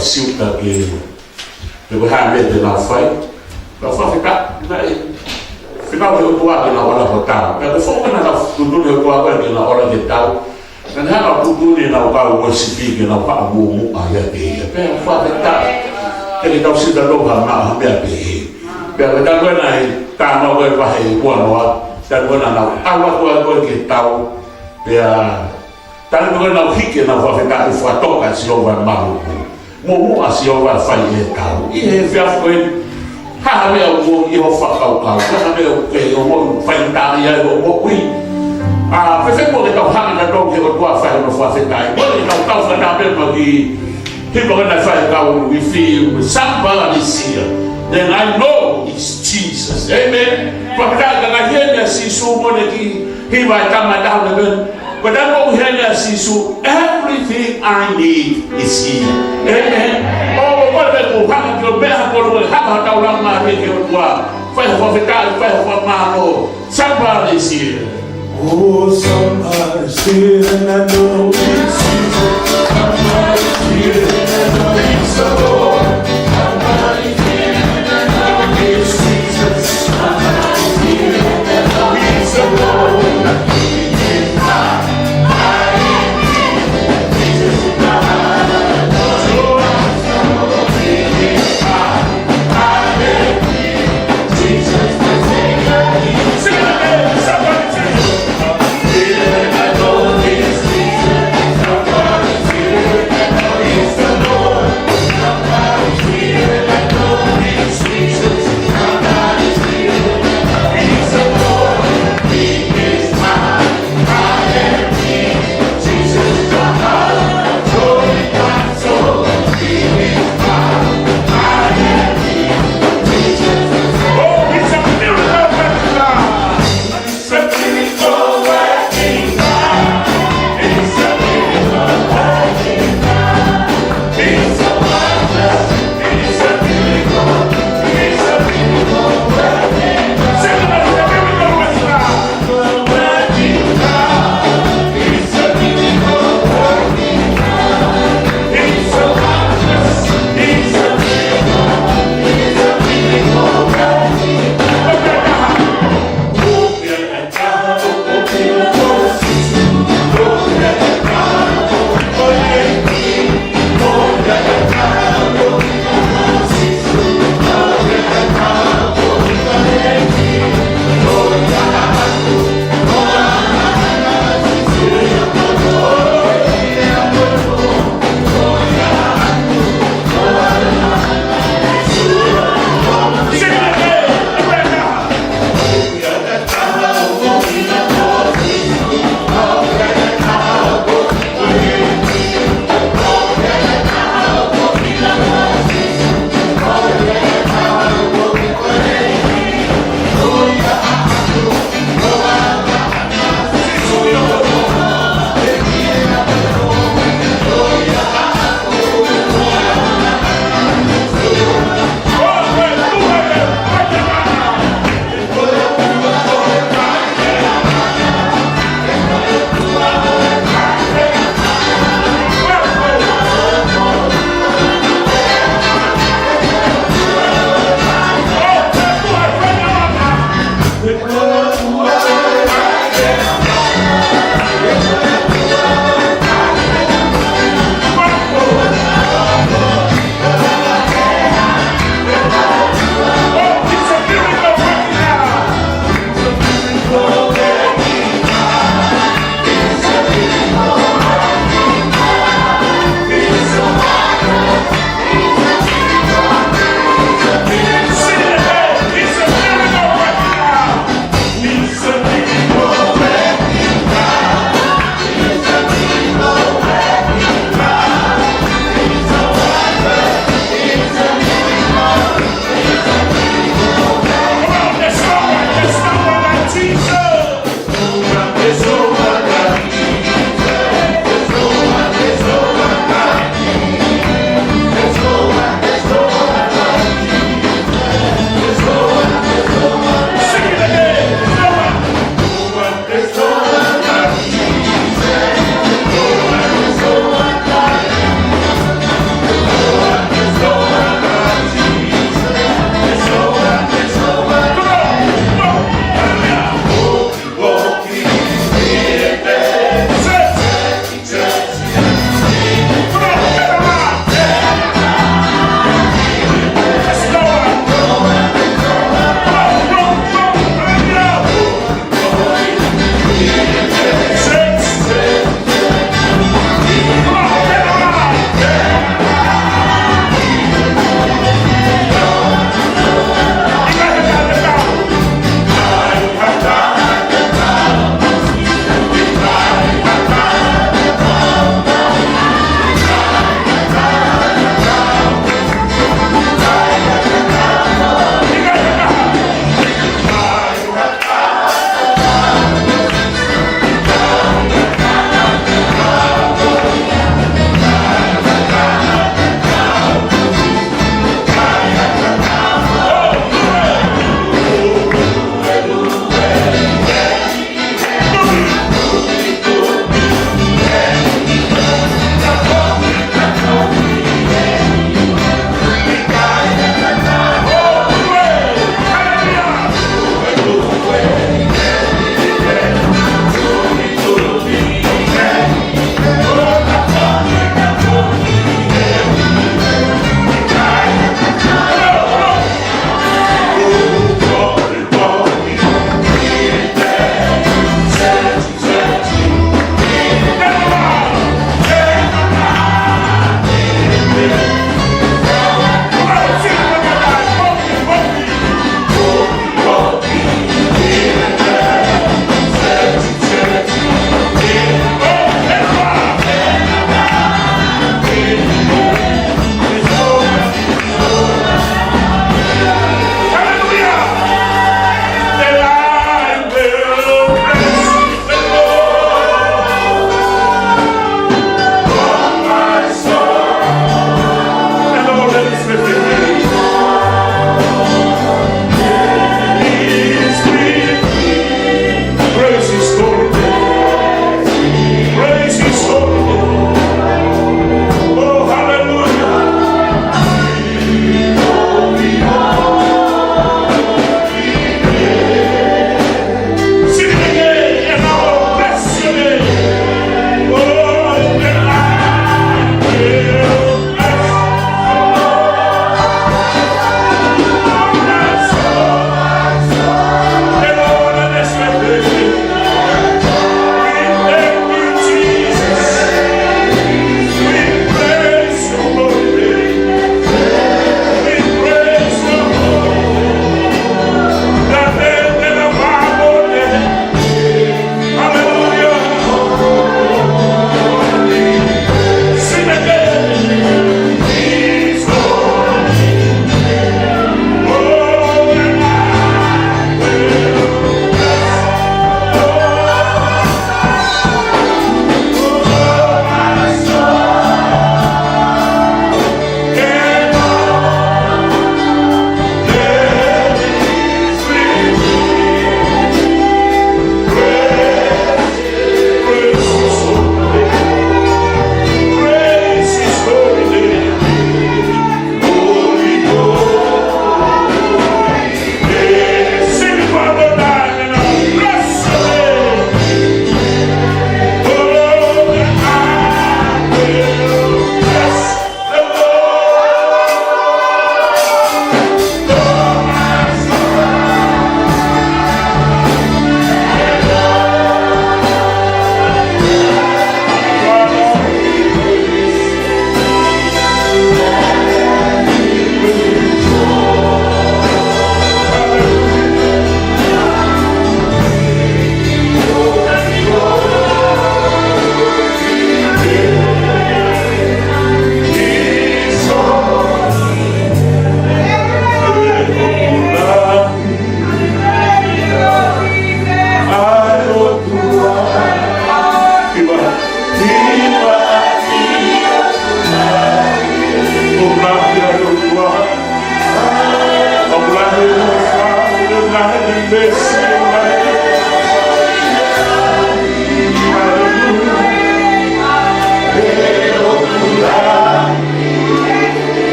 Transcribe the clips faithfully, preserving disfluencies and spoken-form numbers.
Siuta ke, ke ko e hā e meʻa te nau fai. Nau fakafetaʻi, naʻe fekau he ʻOtua ke nau ola ko e tau. Pea ko e foʻi meʻa naʻa nau tuʻutuʻuni he ʻOtua ko ē ke nau ola ke tau. Naʻe hanga ʻo tuʻutuʻuni ʻenau kau worship ke nau faʻa muʻomuʻa ia ke ia. Pea fakafetaʻi, ke ke tau sita lou ha ma ha meʻa pehē. Pea ko e tau ko ē naʻe tama ko ē vahe ua noa. Tau ko ē naʻa nau ʻalu ko ē ke tau. Pea tau ko ē nau hiki ʻenau fakafetaʻi fakatoka Sihova malu. Muʻomuʻa Sihova fai e tau. ʻI he efiafi ko eni, ha ha meʻa ʻoku ʻi ho fakakaukau, ha ha meʻa ʻoku ke ʻoku fai taʻi ai ʻo moʻui. ʻA, fēfē mo ke tau hanga ʻo tau ke ʻOtua fai hono fakafetaʻi. Ko e tau tau fana pē ma ki, he ko e na fai kau we feel somebody is here. Then I know it's Jesus. Amen. Fakafetaʻi ka ngai heni ʻa Sīsū mo ne ki, he vai tama tau ne men. Ko e tau ko heni ʻa Sīsū, everything I need is here. Amen. ʻO, ʻo, ʻo, ʻo, ʻo, hanga ki o meʻa ko lo hanga tau langa he ke ʻOtua. Fai ho fakafetaʻi, fai ho fakamālō. Somebody is here. Oh, somebody's here and I know it's Jesus. Somebody's here and I know it's the Lord. Somebody's here and I know it's Jesus. Somebody's here and I know it's the Lord.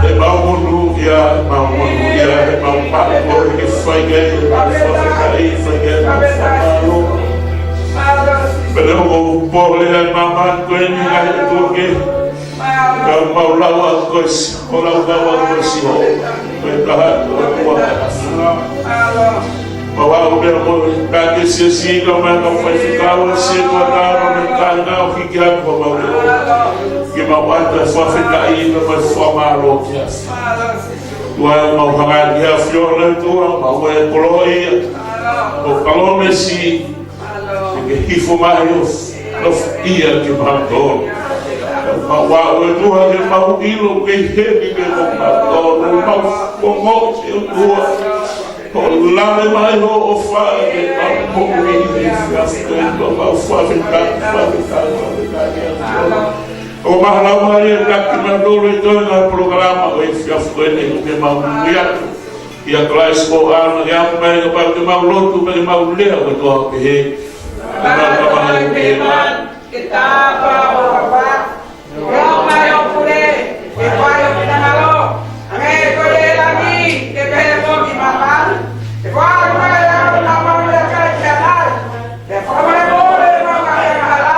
ʻEmau monūʻia, ʻemau monūʻia, ʻemau paʻu koe ke fai ki ai ʻemau fakafetaʻi, fai ki ai ʻemau fakamālō. Pea ʻoku pole ʻa e māmani ko eni ʻa e tuake. Ka mau lau ʻa koe si, ko lau lau ʻa koe si ho. Ko e taha ko e ua. Mau ʻalu pea mo e kau siasi, kau mai kau faifekau, siasi ʻa e kau kāinga ʻo hiki atu homau leʻo. Ke mau ʻatu e fakafetaʻi, ke mau fakamālō ki he ʻAfiona. ʻOtua ʻoku mau hanga ki he ʻAfiona, ʻOtua, mau ʻe koloa ia. Ko e palōmesi, ke ke hifo mai ʻo nofo ia kimautolu. Mau ʻalu ʻOtua ke mau ʻilo ke heni ke ko mautolu, mau ongoʻi ʻOtua. Ko e lave mai hoʻo ʻofa ke mau moʻui he efiafi ko eni, mau fakafetaʻi, fakafetaʻi, fakafetaʻi ʻOtua. ʻOku mahalo mai ʻe taki mautolu ʻi he toenga polokalama ʻo e efiafi ko eni, ʻoku mau ʻi atu. ʻIa Kalaisi ko ʻAna ke ʻamu mai ka pau ke mau lotu, pea ke mau lea ʻOtua pehē. Tamai, Tamai, ke tāpuaki ho huafa. Ke hoko mai ho pule, ke fai ho finangalo. Hangē ko ia ʻi langi, ke pehē foki ʻi māmani. Ke fai mai ʻa e ʻaho ni haʻamau meʻakai ki ʻanai. Ke fakamolemole ʻemau ngaahi angahala.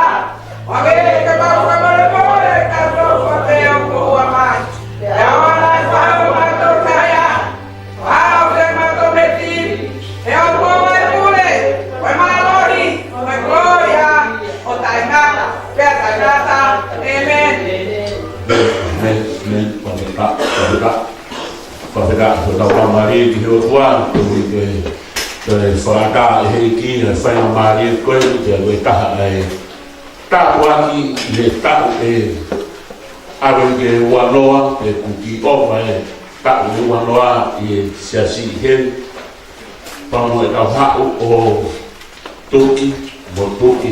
Hangē ko ʻemau fakamolemole ʻa kinautolu ʻoku fai pehē ʻoku ʻoua mai. Ke ʻoua naʻa fai ʻo mautolu ki he ʻahiʻahi. Aʻu ki he mautolu mei he fili, he ʻoku ʻoʻou ʻa e pule, mo e mālohi, mo e kolōlia, ʻo taʻengata pea taʻengata. ʻĒmeni. ʻĒmeni, ʻēmeni. Fakafetaʻi, fakafetaʻi. Fakafetaʻi, fakafetaʻi ki he ʻOtua, koeʻuhi ko e, ko e fakaʻatā ʻe he ʻEiki, ʻa e faingamālie ko eni, ke ʻoua ʻe taha ai. Tāpuaki ʻi he taʻu ʻe ʻave ke uanoa, ʻe kuki ʻova e taʻu ʻe uanoa ʻi he siasi ʻi heni. Pea mo ʻetau haʻu ʻo tuki, mo tuki,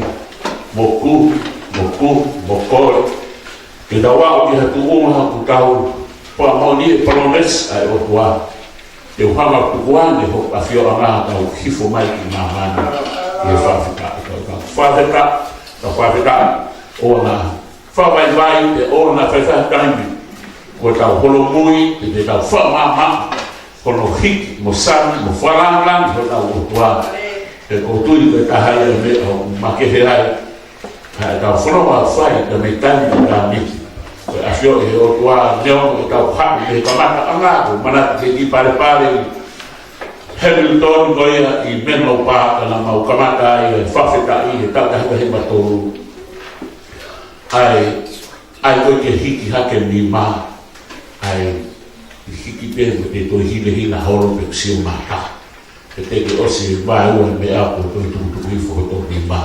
mo kuhi, mo kuhi, mo kole. Ke tau aʻu ki ha tuʻunga ʻoku tau fakamoʻoni e palōmesi ʻa e ʻOtua. Te u hanga ʻo tukuange hoʻo ʻafioʻanga ʻo tau hifo mai ki māmani. ʻI he fakafetaʻi, tau fakafetaʻi, tau fakafetaʻi. ʻOua naʻa fakavaivai, pea ʻoua naʻa faifai ha taimi. Ko ʻetau holomui, te, te tau fakamaʻamaʻa, hono hiki, mo sani, mo fakalāngilangi hotau ʻOtua. He ʻoku ou tui ko e taha ia e meʻa ʻoku makehe ai ʻa ʻetau fononga fai, ka mei taimi ki taimi. Ko e ʻafioʻi ʻe he ʻOtua, neongo ʻetau haʻu mei he kamataʻanga, ʻo manatu ki he kiʻi palepale ʻi Hamilton ko ia ʻi Menlo Park, ka naʻa mau kamata ai e fakafetaʻi he taʻu taha hiva hiva tolu. ʻAi, ʻai ko e ke hiki hake nima, ʻai, hiki pē mo e toe hilahila holo pē sio mata. Ke te ke ʻosi vaeua e meʻa ko e toe tukutuku hifo hoto nima.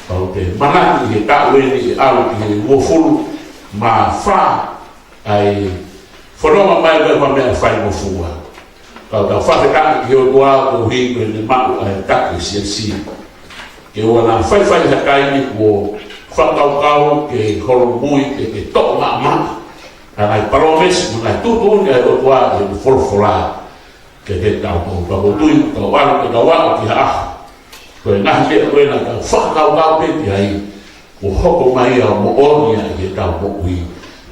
Pau te manatu ʻi he taʻu eni ʻe ʻalu ki he uofulu mā fā, ʻai fononga mai ko e meʻa faingofua. Ka tau fakafetaʻi ki he ʻOtua koeʻuhi ko ʻene maʻu ʻa e taki siasi. Ke ʻoua naʻa faifai ha taimi kuo fakakaukau ke holomui ke ke toʻo maʻamaʻa ʻa e ngaahi palōmesi mo e ngaahi tuʻutuʻuni ʻa e ʻOtua ʻi he folofola. Ke te tau tau tau tui, tau ʻalu, ke tau aʻu ki ha ʻaho. Ko e ngaahi meʻa ko ē naʻa tau fakakaukau pē ki ai, kuo hoko mai ia ʻo moʻoni ia ʻi heʻetau moʻui.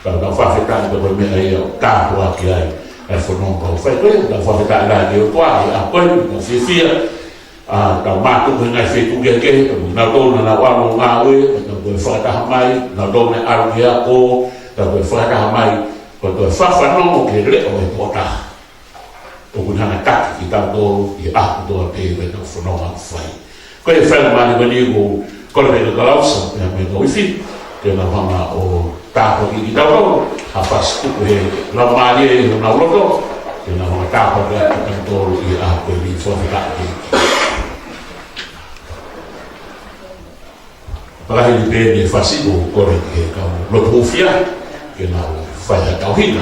Tau tau fakafetaʻi ko e meʻa ia ʻoku tāpuaki ai ʻa e fononga ʻoku fai ko ē, tau fakafetaʻi lahi ki he ʻOtua, ʻi he ʻaho ko eni, tau fiefia. ʻA, tau mātuku he ngaahi feituʻu kehekehe, tau nautolu naʻa nau ʻalu ʻo ngāue, tau toe fakataha mai, nautolu naʻe ʻalu ki he ako, tau toe fakataha mai, ko e toe fakafanongo ki he leʻo ʻo e tokotaha. ʻOku ne hanga ʻo taki kitautolu ʻi he ʻaho kotoa pē ʻi heʻetau fononga fai. Ko e faingamālie ko eni ʻoku ou kole pē ki he kau lau, pea mo e kau uifi, ke nau hanga ʻo tāpuakiʻi kitautolu ha fasi tuku he laumālie ʻi honau loto, ke nau hanga ʻo tāpuakiʻi kitautolu ʻi he ʻaho ko eni. Fakafetaʻi ki he ʻEiki. Fakahili pē ʻeni e fasi, ʻoku ou kole ki he kau lotu hūfia ke nau fai ha tauhi,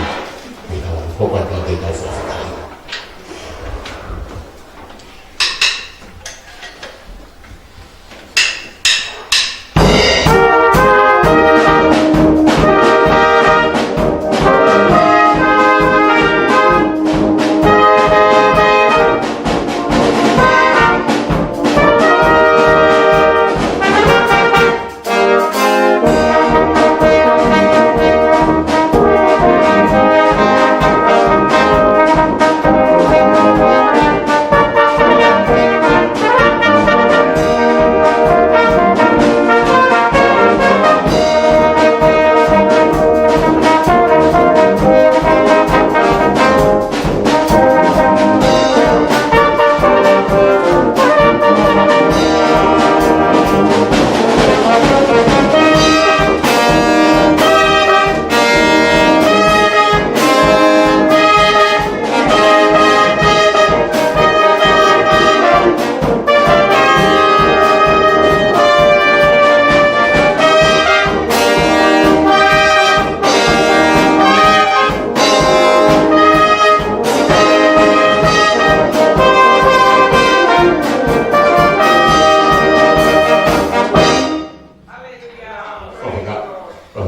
ke nau hoko atu ʻetau fakafetaʻi.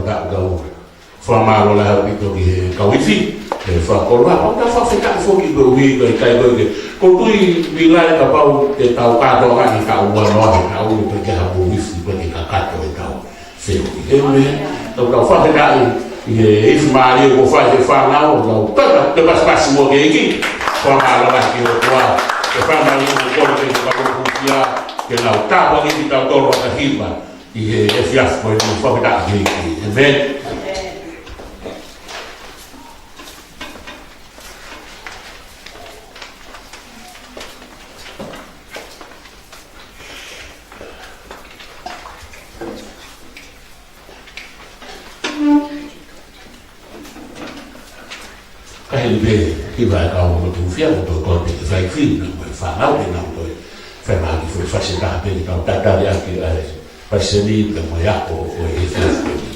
Ka tau fakamālō lahi ʻaupito ki he kau ifi, he fakakoloa, ʻo tau fakafetaʻi foki koeʻuhi ko e kai ko e ke. Ko e tui mi lai kapau te tau kātoa ngaahi ka ua noa he tau ko e ke hamu ifi ko e ke kakato e tau. Feohi. ʻĒmeni. Tau tau fakafetaʻi ʻi he ifi mālie kuo fai he fānau, tau tau te pasipasi mo ke iki. Fakamālō lahi ki he ʻOtua. Ke fānau mo kole ke tau kufia, ke lau tapa ki tau tolo ata hiva. ʻI he efiafi ko eni fakafetaʻi ki he ʻEiki. ʻĒmeni. Ka hili pē, hiva e kau motuʻa fiha, ko e kole ke fai fina, mo e fānau ke nau toe. Fai mahaki foʻi fasi taha pē ke tau tatali ʻaki ʻa e fasi ni pē mo e ako ʻo e efiafi ko eni.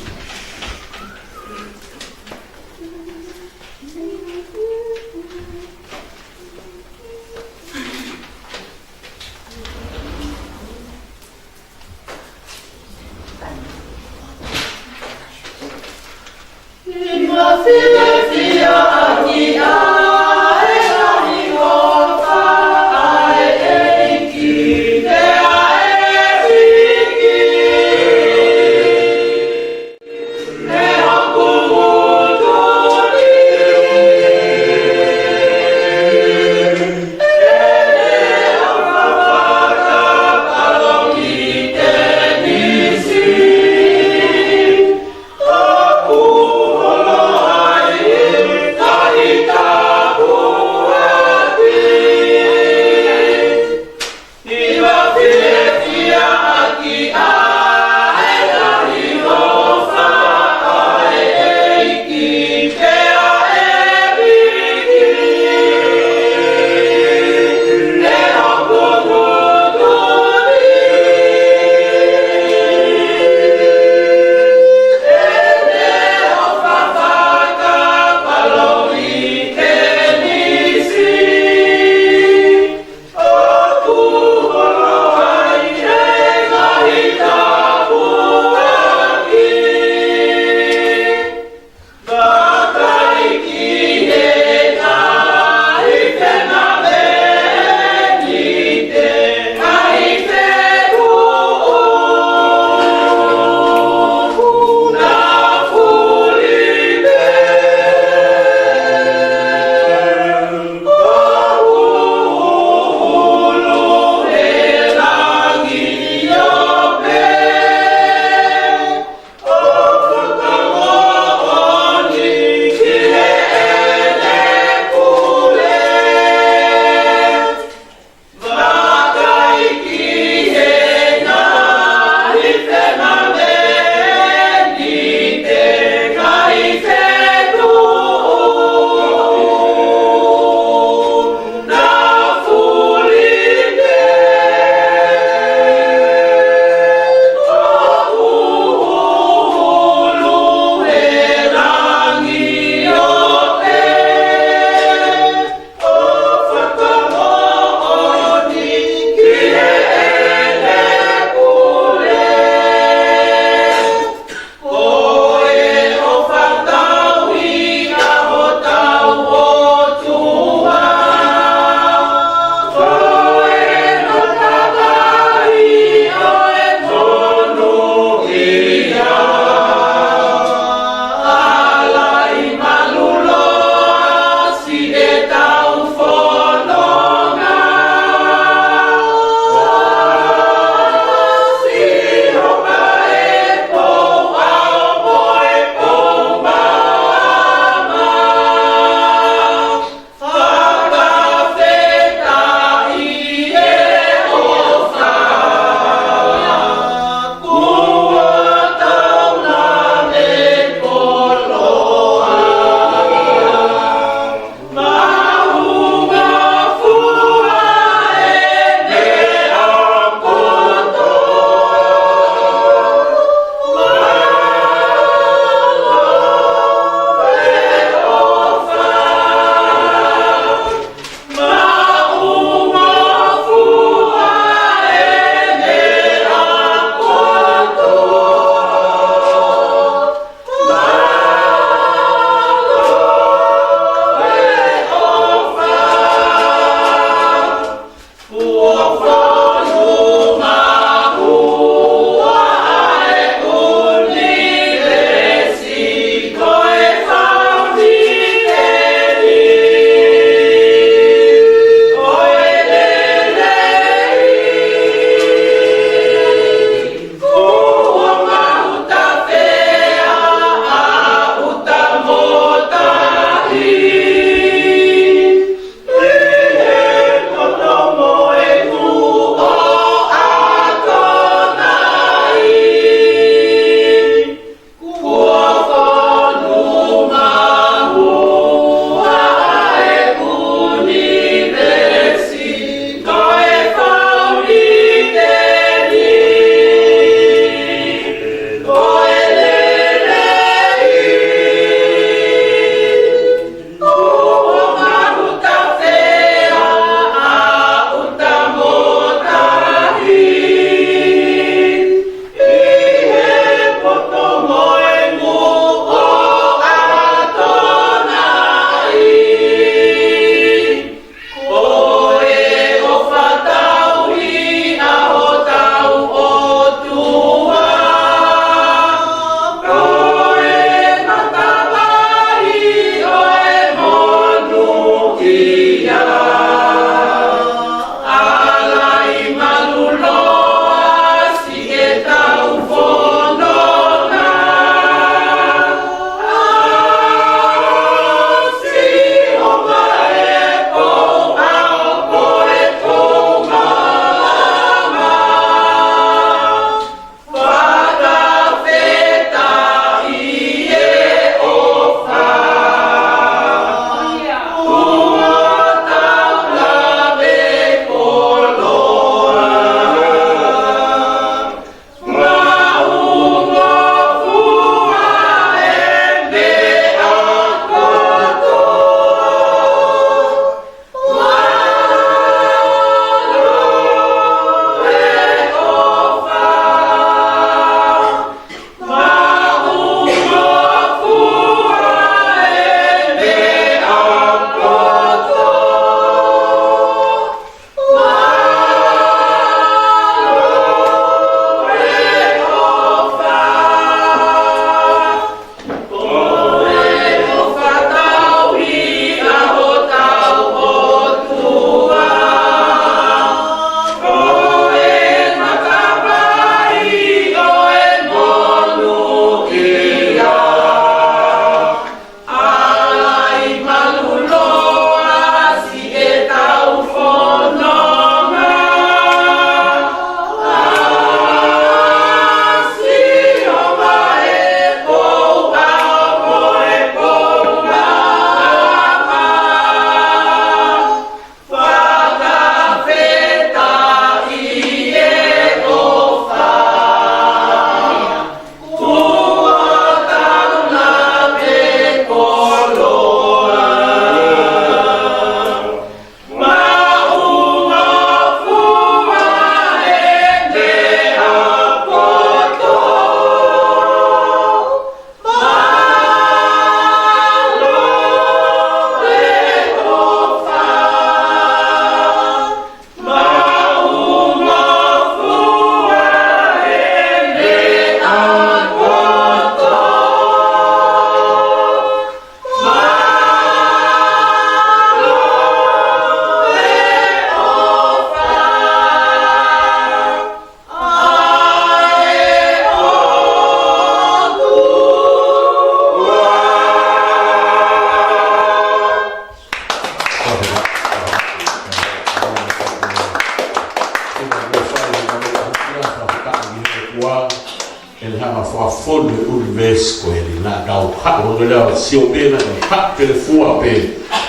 Tau haʻu hake leva sio pē na, tau haʻu telefua pē,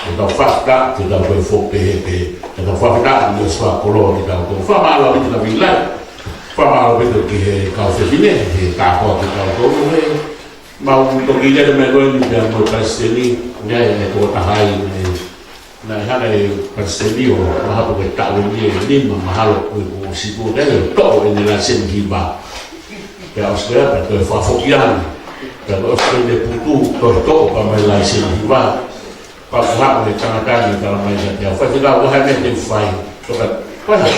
ʻo tau fakafetaʻi, ke tau toe foki pē, pē, ke tau fakafetaʻi, ʻio, ʻosi fakakoloa kitautolu. Fakamālō ʻaupito Lavilai. Fakamālō ʻaupito ki he kau fefine, he tākoa kitautolu, he mau toki lele mai ko eni pea mo e palesiteni, naʻe, naʻe toko taha ai, naʻe Naʻe hanga ʻe he palesiteni ʻo mahalo ko e taʻu ʻe nima, mahalo ko e kuo ʻosi ko ē ʻo toʻo ʻene laiseni hiva. Pea ʻosi ko ia, pea toe fakafoki ange. Pea ʻosi ko ʻene putu, toe toʻo pē mo e laiseni hiva. Pea ko e haʻu e tangata ni ʻo tala mai kiate au, faifekau, ko e hā e meʻa te u fai? Toka, ko e hā?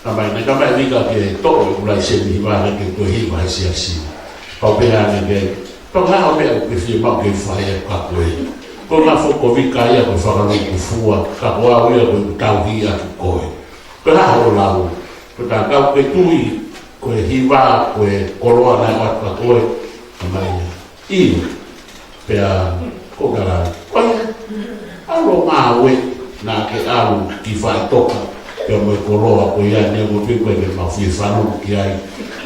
Naʻe mai, naʻe kamata vika ke toʻo e laiseni hiva ke toe hiva he siasi. Pea u pehē ange ki ai, pea ko e hā e meʻa ʻoku ke fiemaʻu ke fai ʻe au kia koe? Ko e ngaahi foʻi vika ia ko e fakalūkufua, ka ko au ia ko e tauhi ʻaki koe. Ko e hā hoʻo lau? Ko e tā kau ke tui, ko e hiva, ko e koloa naʻe ʻoatu kia koe, naʻe mai ia. ʻIo, pea ko e kala, ko ia, ʻalu ʻo ngāue, naʻa ke ʻalu ki faʻitoka, pea mo e koloa ko ia, neongo pē ko e ke mau fie falu ki ai.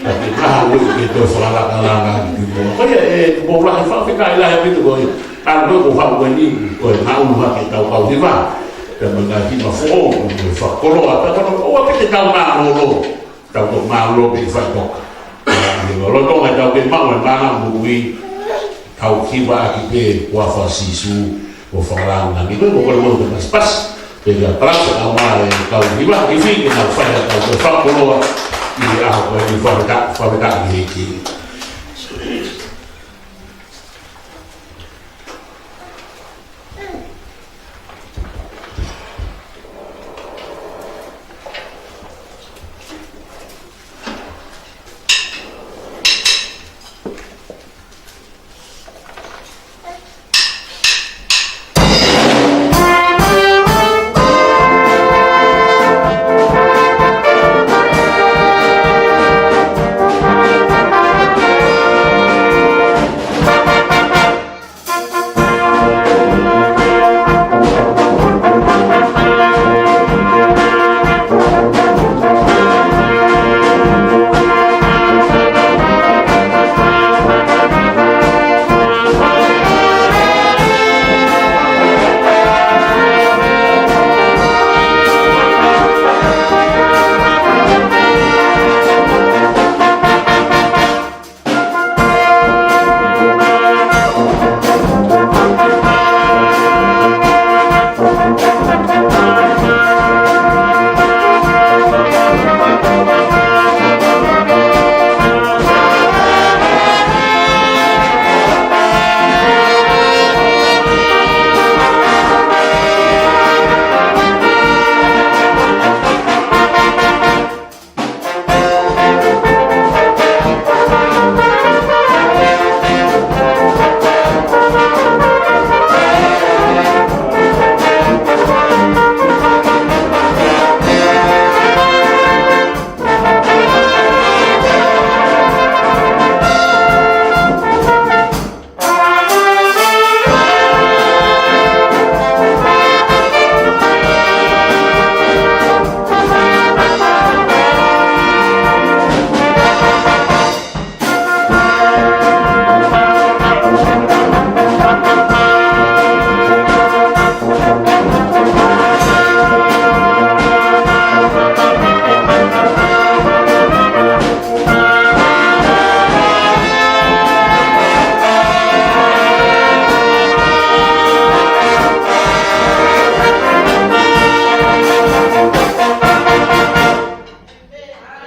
Ka ke ngāue ke toe fakalakalaka ki mua. Ko ia ē, kuo lahi, fakafetaʻi lahi ʻaupito ko ia. ʻAlu ko e ko haʻu ko eni, ko e ngāue hake ʻetau kau hiva. Pea mo e ngaahi hiva foʻou, mo e fakakoloa, pea ko e ʻoua pē ke tau mālōlō. Tau toki mālōlō pē ʻi faʻitoka. ʻI he lolotonga ʻetau kei maʻu e mana moʻui, tau hiva ʻaki pē huafa ʻo Sīsū, ʻo fakalāngilangi. Ko e kole mo e pasipasi, pea ka palasi ʻa mai e kau hiva, ʻi fē ke nau fai ʻetau toe fakakoloa, ʻi he ʻaho ko eni, fakafetaʻi, fakafetaʻi ki he ʻEiki.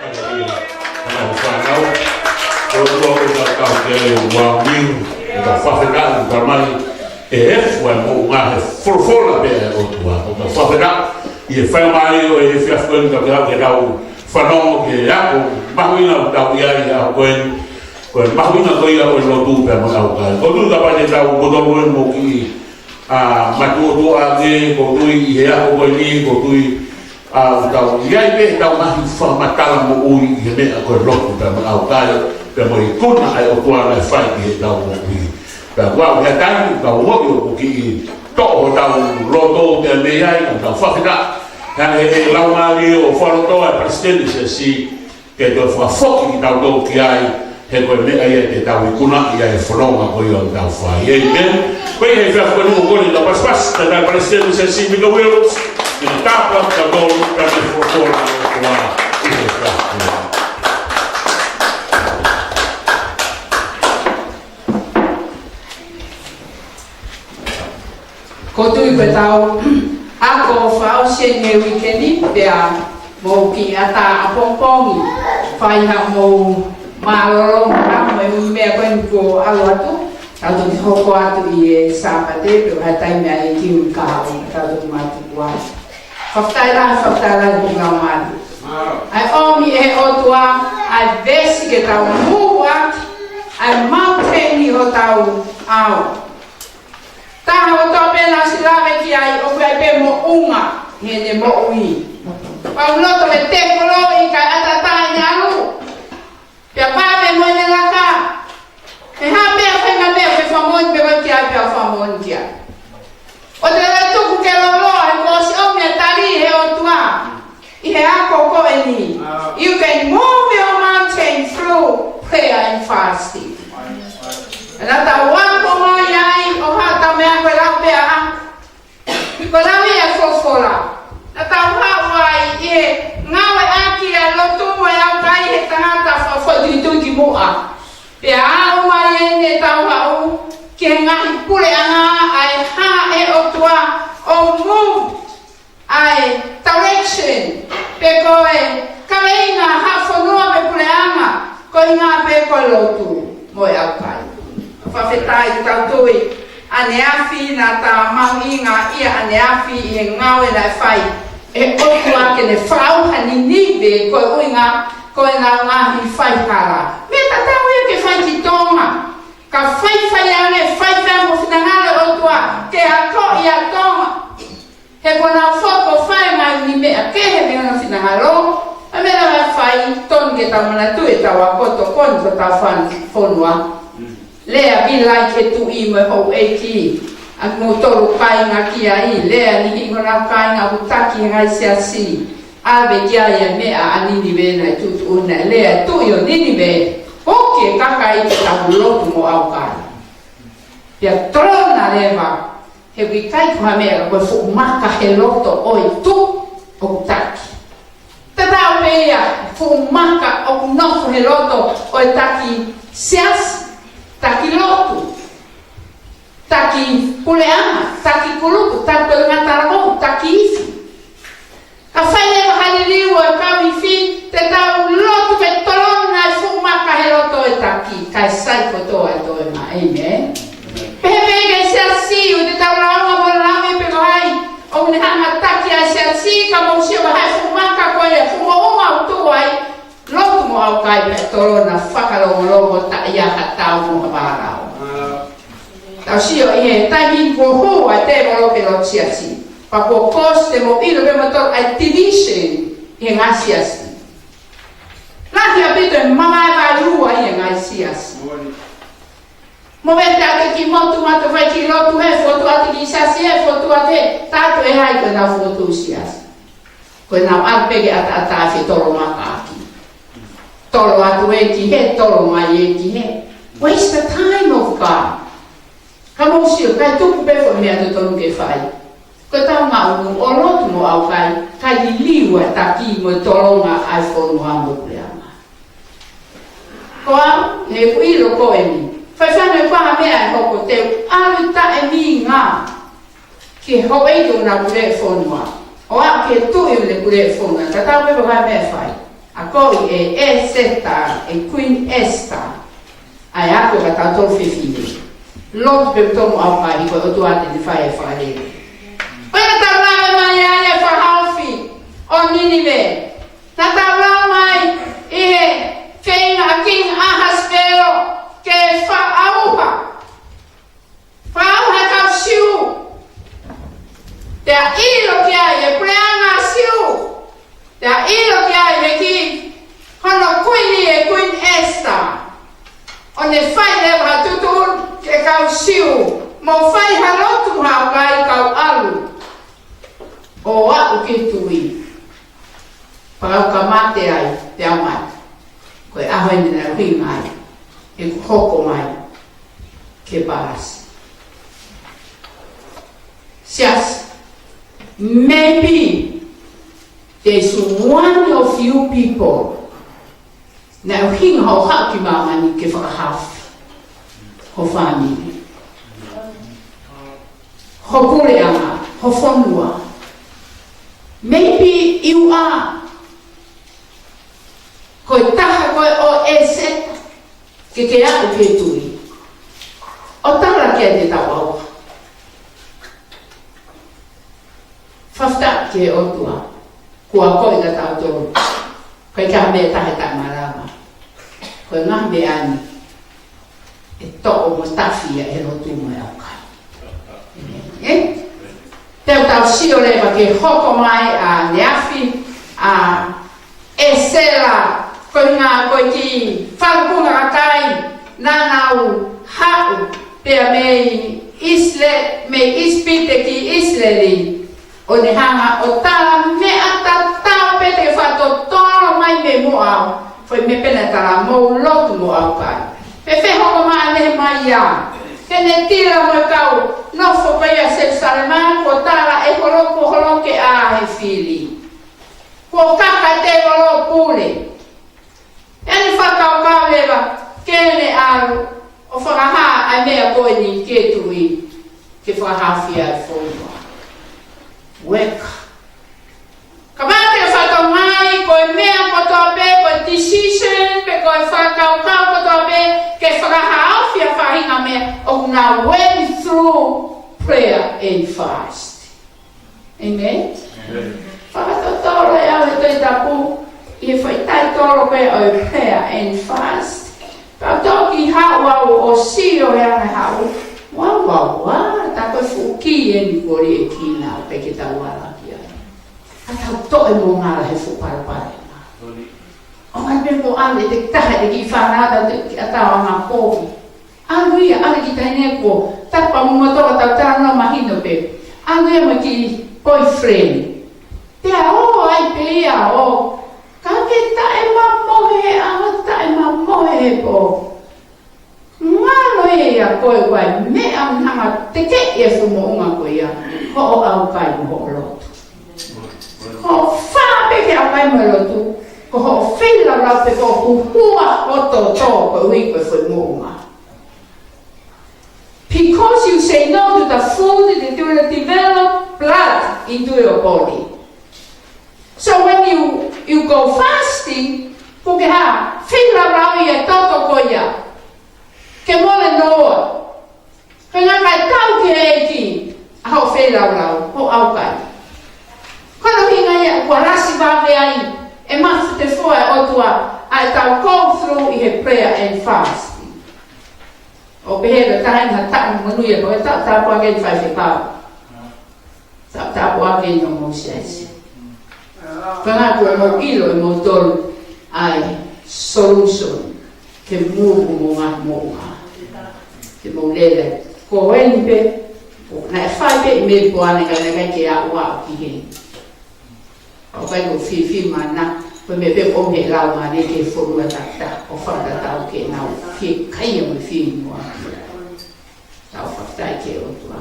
Haleluia. Haleluia. Fānau, ko e ʻOtua ko e tau ke ua mil, ʻo tau fakafetaʻi, ʻo tau mai, ʻe efu ʻa e moʻunga he folofola pē ʻa e ʻOtua. ʻO tau fakafetaʻi, ʻi he faingamālie ʻo e efiafi ko eni tau ke haʻu ke tau fanongo ki he ako mahuʻinga ʻoku tau ʻi ai he ʻaho ko eni. Ko e mahuʻinga ko ia ʻo e lotu pea mo e ʻaukai. ʻOku ou tui kapau te tau motolu eni mo kiʻi, ʻa, matuʻotuʻa ange, ʻoku ou tui ʻi he ʻaho ko eni, ʻoku ou tui ʻa, ʻoku tau ʻi ai pē ʻetau ngaahi fakamatala moʻui ʻi he meʻa ko e lotu pea mo e ʻaukai, pea mo e ikuna ʻa e ʻOtua naʻe fai ki heʻetau moʻui. Pea kuo aʻu he taimi ʻoku tau ongoʻi ʻoku kiʻi toʻo hotau loto pea mei ai, ka tau fakafetaʻi. Hangē ʻe laumālie ʻo fakalotoa e palesiteni siasi, ke toe fakafoki kitautolu ki ai, He ko e meʻa ia te tau ikuna ia e fononga ko ia ʻoku tau fai. ʻĒmeni. Ko ia ʻi he efiafi ko eni ʻoku ou kole ke tau pasipasi, tau palesiteni Sesi Mika Wills, ke ne tāpuaki kitautolu pea mo e folofola ʻa e ʻOtua ʻi he efiafi ko eni. Ko e tui ko ʻetau ako fakaʻosi eni e uike ni, pea mou kiʻi ʻatā ʻapongipongi, fai haʻamou mālōlō mo e ʻuhi meʻa ko eni kuo ʻalu atu, tau toki hoko atu ʻi he Sāpate, pe ko e taimi ʻa e kiu ka haʻu, tau toki mātuku ai. Fakafetaʻi lahi, fakafetaʻi lahi ki he Laumālie. ʻA e ʻomi ʻe he ʻOtua ʻa e veesi ke tau move ʻaki ʻa e mountain ʻi hotau ʻao. Taha kotoa pē naʻa ku ʻosi lave ki ai, ʻoku ʻi ai pē moʻunga ʻi heʻene moʻui. Pau loto he tekolo ʻi he kakai ʻataʻatā ʻene ʻalu. Pea pāme mo ʻene laka. He hā pē ʻa e faʻahinga meʻa ke fakamoʻoni pē koe ki ai pea fakamoʻoni ki ai. ʻOua te ke tuku ke loloa he kuo ʻosi ʻomi ʻa e tali ʻe he ʻOtua. ʻI he ako ko eni. You can move your mountain through prayer and fasting. Naʻa tau ako mai ai ʻo hata meʻa ko e lau pē ʻa. Ko e lau ia e folofola. Naʻa tau haʻu ai ʻi he ngāueʻaki ʻa e lotu mo e ʻaukai he tangata fakafoʻituitui ki muʻa. Pea aʻu mai eni ʻetau haʻu ki he ngaahi puleʻanga ʻa e hā ʻe he ʻOtua ʻo move ʻa e direction, pe ko e kaveinga ha fonua pe puleʻanga, ko e ʻuhinga pē ko e lotu mo e ʻaukai. Fakafetaʻi ʻoku tau tui, ʻaneafi naʻa ta mahuʻingaʻia ʻaneafi ʻi he ngāue naʻe fai ʻe he ʻOtua ke ne fakaʻauha Ninive, ko e ʻuhinga ko ʻenau ngaahi faihala. Meʻa tatau ia ke fai ki Tonga. Ka faifai ange, faifai mo finangalo ʻOtua, ke akoʻi ʻa Tonga. He kuo nau foki ʻo fai mai ni meʻa kehe mei hono finangalo, ʻa e meʻa naʻa fai, tonu ke tau manatuʻi ʻetau ako tokoni ki hotau fānau fonua. Lea ki he Laʻi, ki he Tuʻi mo e houʻeiki, ʻa kimoutolu kāinga ki ai, lea niʻihi ʻo honau kāinga ʻoku taki he ngaahi siasi, ʻave ki ai ʻa e meʻa ʻa Ninive naʻe tuʻutuʻuni, lea e tuʻi ʻo Ninive, ʻoku ke kakai ke tau lotu mo ʻaukai. Pea tolona leva, he ʻoku ʻikai ko ha meʻa ka ko e fuʻu maka he loto ʻo e tuʻi ʻoku taki. Tatau pē ia, fuʻu maka ʻoku nofo he loto ʻo e taki siasi, taki lotu, taki puleʻanga, taki kulupu, taki toʻu talangofua, taki ifi. Ka fai leva ha liliu ʻo e kau ifi, te tau lotu ke tolona e fuʻu maka he loto ʻo e taki, kae sai kotoa e toe mā. ʻĒmeni. Pehē pē ki he siasi, ʻoua te tau lāunga mo lāunga pē ko hai ʻoku ne hanga ʻo taki ʻa e siasi, ka mou sio ki he fuʻu maka ko ia, fuʻu moʻunga ʻoku tuʻu ai, lotu mo ʻaukai pea tolona fakalongolongo taʻe ʻi ai ha tau mo ha vālau. Tau sio ʻi he taimi kuo hū ai e tēvolo ki he lotu siasi. Pea kuo cause, te mou ʻilo pē moutolu, ʻa e division ʻi he ngaahi siasi. Lahi ʻaupito e mamae vaelua ʻi he ngaahi siasi. Mo e te ake ki motu mata fai ki lotu he fotu ake ki siasi he fotu ake, tato e hai ko ʻenau fotu siasi. Ko ʻenau ʻalu pē ke ʻataʻatā fetolomakaʻaki. Tolo atu ē ki hē, tolo mai ē ki hē. Waste the time of God. Ka mou sio, kae tuku pē foʻi meʻa totonu ke fai. Ko ʻetau ngaʻunu ʻo lotu mo ʻaukai, kae liliu ʻa e taki mo e tolonga ʻa e fonua mo e puleʻanga. Ko au, he ʻoku ʻilo ko eni. Faifai ne pā meʻa ʻe hoko, te u ʻalu taʻeminga ki he houʻeiki ʻo ʻenau puleʻanga fonua. ʻO aʻu ki he tuʻi ʻo ʻene puleʻanga fonua. Tatau pē ko e hā e meʻa ʻe fai. Akoʻi ʻe ʻEseta, ʻe Queen Esther, ʻa e ako ka tau tolu fefine. Lotu pē mo ʻaukai, ko e ʻOtua te ne fai e fakalele. Ko ia naʻa tau lave mai ai e fakahaofi ʻo Ninive. Naʻa tau lau mai ʻi he feinga ʻa King Ahasuero ke fakaʻauha. Fakaʻauha e kau Siu. Pea ʻilo ki ai e puleʻanga Siu. Pea ʻilo ki ai e kiʻi hono kuini, e Queen Esther. ʻO ne fai leva ha tuʻutuʻuni ki he kau Siu. Mou fai ha lotu, ha ʻaukai, kau ʻalu ʻo aʻu ki he tuʻi. Pea u ka mate ai, pea u mate. Ko e ʻaho eni naʻe ʻuhinga ai. ʻe hoko mai ke palasi. Siasi, maybe there's one of you people naʻe ʻuhinga hoʻo haʻu ki māmani ke fakahaofi ho fāmili, ho puleʻanga, ho fonua. Maybe you are. Ko e taha koe ʻo e seta ke ke aʻu ki he tuʻi ʻo tala kiate kitautolu. Fakafetaʻi ki he ʻOtua, kuo akoʻi kitautolu. Ko e ngaahi meʻa ʻe taha ʻe taha malava. Ko e ngaahi meʻa ni ʻe toʻo mo tafi ia ʻe he lotu mo e ʻaukai. ʻĒmeni. Ē? Te u tau sio leva ki he hoko mai ʻaneafi ʻa ʻEsela, ko e ngaahi, ko e kiʻi falukunga kakai naʻa nau haʻu pea mei ʻIsile-, mei ʻIsipite ki ʻIsileli, ʻo ne hanga ʻo tala meʻa tatau pē te fakatotolo mai mei muʻa, foʻi meʻa pē naʻe tala, mou lotu mo ʻaukai. Pea fēfē hoko mai ʻa Nehemaia? Ke ne tila mo e kau nofo pē ia Selusalema, kuo tala ʻe holo, kuo holoki ʻa e fili. Kuo kaka e tēvolo ʻo pule. Pea ne fakakaukau leva ke ne ʻalu ʻo fakahā ʻa e meʻa ko eni ki he tuʻi ke fakahaofi ʻa e fonua. Ueka. Kapau te ke fakatokangaʻi ko e meʻa kotoa pē, ko e decision pe ko e fakakaukau kotoa pē ke fakahaofi ʻa e faʻahinga meʻa, ʻoku na went through prayer and fast. ʻĒmeni? ʻĒmeni. Fakatotolo ʻe au he Tohi Tapu ʻi he foʻi taitolo ko ē ʻo e prayer and fast. Pea u toki haʻu au ʻo sio he anga haʻu. Ua, ua, ua, tā ko e fuʻu kī eni kuo liʻekina ʻo pehē ke tau ala ki ai. Ka tau toʻo e moʻunga he fuʻu palopalema. ʻO ngata pē mo ʻalu ʻe he taha ʻe he kiʻi fānau, ʻatā ʻo anga kovi. ʻAlu ia, ʻalu ki taʻengata, tapa mo motoka, tau talanoa mahino pē. ʻAlu ia mo e kiʻi boyfriend. Pea ō ai pē ia ʻo, ka ke taʻemamohe he ʻaho, taʻemamohe he pō. Ngalo ia ia ko e ʻai meʻa ʻo ne hanga ʻo tekeʻi e fuʻu moʻunga ko ia, hoʻo ʻaukai mo hoʻo lotu. Hoʻo fā pē ke ʻaukai mo e lotu, ko hoʻo feilaulau pē ko e huhua hoto tō koeʻuhi ko e foʻi moʻunga. Because you say no to the food that will develop blood into your body. So when you, you go fasting, ʻoku ke hā, feilaulau ia e toto ko ia ke mole noa. Ko e ngaahi tau ki he ʻEiki ʻa hoʻo feilaulau, hoʻo ʻaukai. Ko hono ʻuhinga ia ʻoku lasi vave ai e mafu te fua e ʻOtua ʻa e tau go through ʻi he prayer and fasting. ʻO pehē ʻe he taha ʻi ha taʻu monūʻia, ko e taʻu tāpuaki ʻe faifekau. Taʻu tāpuaki ʻi hoʻomou siasi. Ka ngā kuo mou ʻilo ʻe moutolu ʻa e solution ke move homou ngaahi moʻunga. Ke mou lele. Ko eni pē, ko naʻe fai pē ʻi Melipoane ka naʻe ʻikai ke aʻu aʻu ki heni. ʻOku ʻikai ko fiefia mana, ko e meʻa pē ʻoku ʻomai ʻe he Laumālie ki he fonua takitaha, ʻo fakatatau ke nau fiekaia mo e fieinua. Tau fakafetaʻi ki he ʻOtua.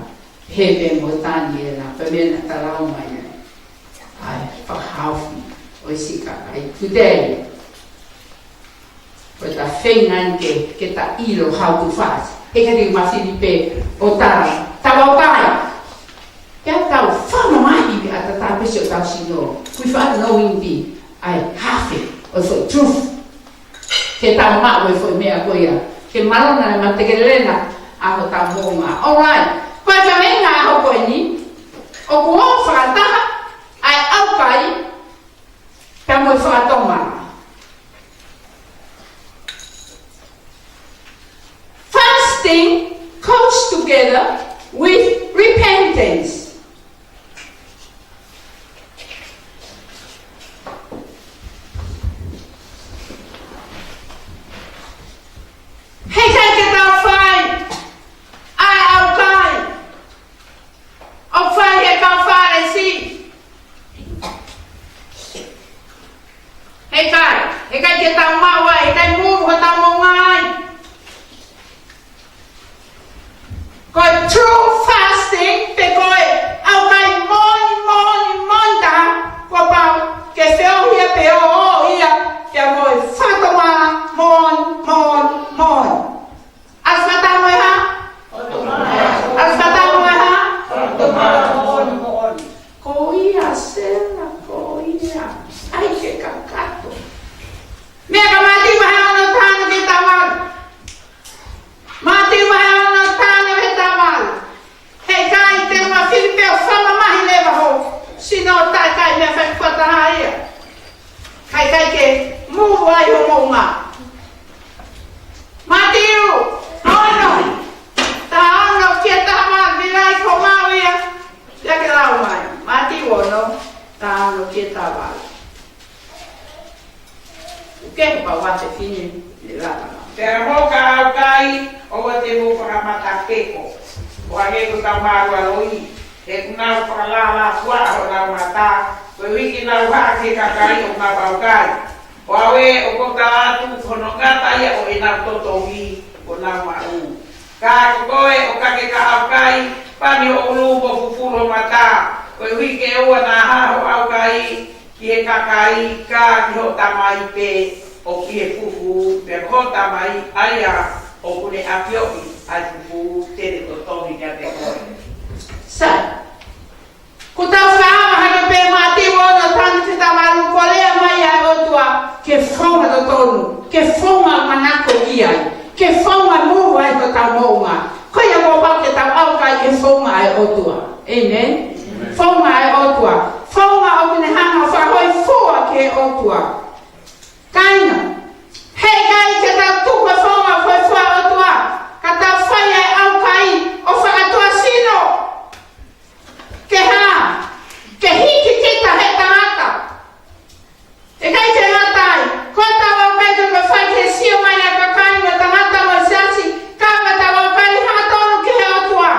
He pē mo Taniela, pea mo e meʻa naʻa tau lau mai. ʻAi, fakahaofi ʻo e siʻi kakai. Today, ko ʻeta feinga ni ke, ke ta ʻilo how to fast. He ka te ma fili pē ʻo tala, tau ʻaukai. Pea tau fakamamahi ʻa e tatapesi ʻo ʻetau sino. Kui fā no inti, ʻai, hafe, ʻo so truth. Ke tau maʻu e foʻi meʻa ko ia. Ke malona e matekelena ʻa hotau moʻunga. All right. Ko e feinga ʻaho ko eni, ʻoku ō fakataha ʻa e ʻaukai pea mo e fakatomala. Fasting goes together with repentance. He ʻikai ke tau fai ʻa e ʻaukai ʻoku fai ʻe he kau Fālesi. He ʻikai, he ʻikai ke tau maʻu ai, he ʻikai move hotau moʻunga ai. peko. ʻO hangē ko e tau mālualoi, he ʻoku nau fakalālāfuaʻa honau mata, koeʻuhi ke nau hā ki he kakai ʻoku nau ʻaukai. ʻO ʻave ʻo kota atu hono ngata ia ʻo ʻenau totongi ʻo nau maʻu. Ka ko koe ʻoku ke ka ʻaukai, pani ho ʻulu mo fufulu ho mata, koeʻuhi ke ʻoua naʻa hā hoʻo ʻaukai ki he kakai ka ki hoʻo Tamai pē ʻoku ʻi he fufū, pea ko hoʻo Tamai ʻa ia ʻoku ne ʻafioʻi ʻa e fufū te ne totongi kiate koe. Sai. Ko tau fakaava hake pē Mātiu ono, taha ki he taha valu, ko e lea mai ʻa e ʻOtua ki he founga totonu, ki he founga manako ki ai, ki he founga mou ai ko tau moʻunga. Ko ia kuo pau ke tau ʻaukai ki he founga ʻa e ʻOtua. ʻĒmeni? ʻĒmeni. Founga ʻa e ʻOtua. Founga ʻoku ne hanga ʻo fakahōifua ki he ʻOtua. Kāinga, heʻikai ke tau tuku e founga ʻoku ne fai ʻe he ʻOtua, ka tau fai e ʻaukai ʻo fakatuʻasino. Ke hā, ke hiki kita ʻe he tangata. ʻIkai ke ngata ai, ko ʻetau ʻaukai ʻoku tau fai ke sio mai ʻa e kakai mo e tangata mo e siasi, ka ko ʻetau ʻaukai hangatonu ki he ʻOtua.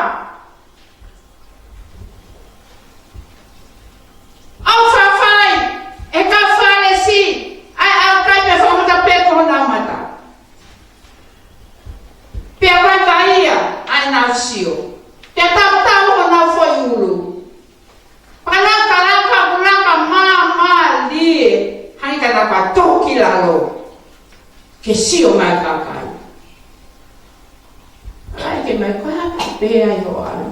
ʻOku fai ʻe he kau Fālesi ʻa e ʻaukai pea fakamatapē ko honau mata. Pea vaivai ʻa ʻenau sio. Pea tautau honau foʻi ʻulu. Pea laka, laka, laka māmālie, hangē ka laka tō ki lalo. Ke sio mai kakai. Ai ke mai ko e hā pē ai hoʻo ʻalu.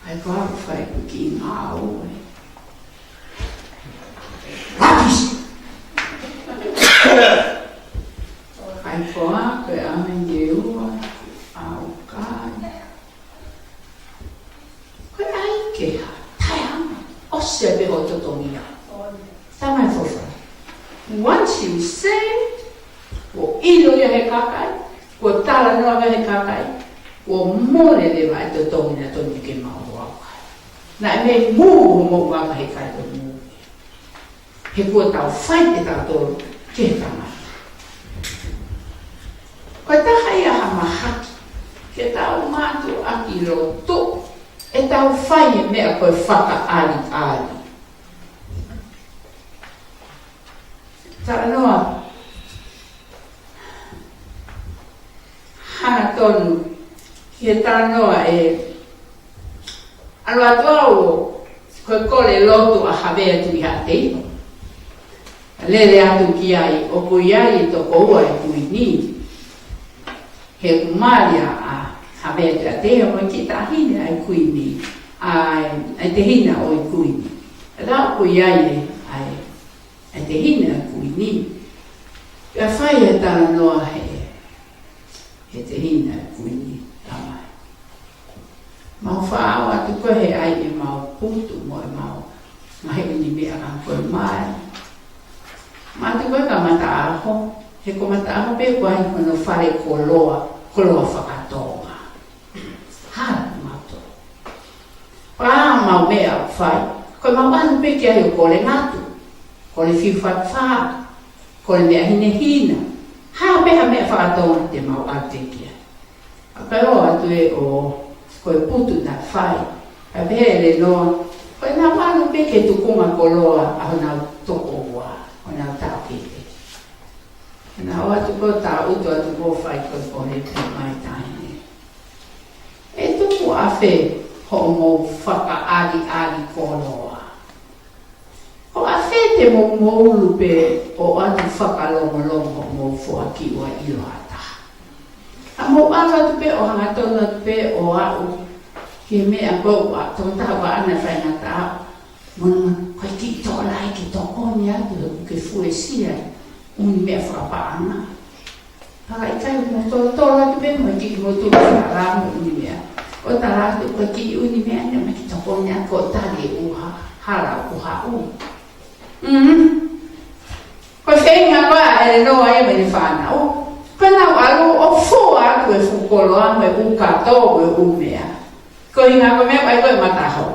Ai ko e hā ʻoku fai ʻeku kiʻi ngāue. Lapisi. Ai ko e hā ko e ʻaho ni ʻe ua ʻaukai. Ko e ʻai ke hā, tae hama, ʻosi pē hoʻo totongi ia. Tamai fofa. Once you say, kuo ʻilo ia ʻe he kakai, kuo talanoa mai ʻe he kakai, kuo mole leva e totongi naʻa tonu ke maʻu ʻe koe. Naʻe mei mou mo ʻoku ʻikai ke mou. He kuo tau fai ʻe tautolu ki he tangata. Ko e taha ia ha mahaki ke tau mātuʻaki lotu, ʻe tau fai e meʻa ko e fakaʻaliʻali. Talanoa hangatonu ki he talanoa ʻe ʻalu atu au ko e kole lotu ʻa Havea Tuʻihaʻateiho. Lele atu ki ai ʻoku ʻi ai e toko ua e kuini. He ʻoku mali ʻa Havea Tuʻihaʻateiho mo e kiʻi taʻahine ʻa e kuini, ʻa e, ʻa e tehina ʻo e kuini. Ka ʻoku ʻi ai e, ʻa e, ʻa e tehina ʻa e kuini. Pea fai e talanoa he, he tehina ʻa e kuini, tamai. Mau faʻao atu ko ē he ʻai ʻemau putu mo ʻemau ngaahi ʻunimeʻa ka ko e mai. Mau atu ko ē ka mataʻaho, he ko mataʻaho pē ko ai hono fale koloa, koloa fakatonga. Hala mau tō. Pea mau meʻa ʻoku fai, ko ʻemau ʻalu pē ki ai ʻo kole ngatu, kole fiu fatafata, kole meʻa hinehina. Hā pē ha meʻa fakatonga te mau ʻalu pē ki ai. ʻA ka ʻoatu ē ʻo ko e putu naʻe fai. ʻA pehē ʻe Lenoa, ko ʻenau ʻalu pē ki he tukunga koloa ʻa honau tokoua, honau taʻokete. Naʻe ʻoatu ko e taʻutu atu ko e fai ko e kole pē mai taʻahine. ʻE tuku ʻafē hoʻomou fakaʻaliʻali koloa? Ko ʻafē te mou moulu pē ʻo ʻoatu fakalongolongo hoʻomou foaki ʻo ʻilo ha taha? Ka mou ʻalu atu pē ʻo hangatonu atu pē ʻo aʻu ki he meʻa ko ē ʻa e tokotaha ʻoku ʻaʻana faingataʻa. Mou, ko e kiʻi tokolahi ke tokoni atu he ʻoku ke fuesia ʻunimeʻa fakapaʻanga. Pea ʻikai mo tolotolo atu pē mo e kiʻi motu ke hala mo e ʻunimeʻa. ʻO tala atu ko e kiʻi ʻunimeʻa ni mo e kiʻi tokoni ʻa ko tali ʻuha, hala ʻuha ʻu. Mm. Ko e feinga ko ē ʻa ʻElenoa ia mo ʻene fānau. Ko ʻenau ʻalu ʻo fua atu e fuʻu koloa mo e ʻū kato mo e ʻū meʻa. Ko e ʻuhinga ko e meʻa ʻoku ʻai ko e mataʻaho.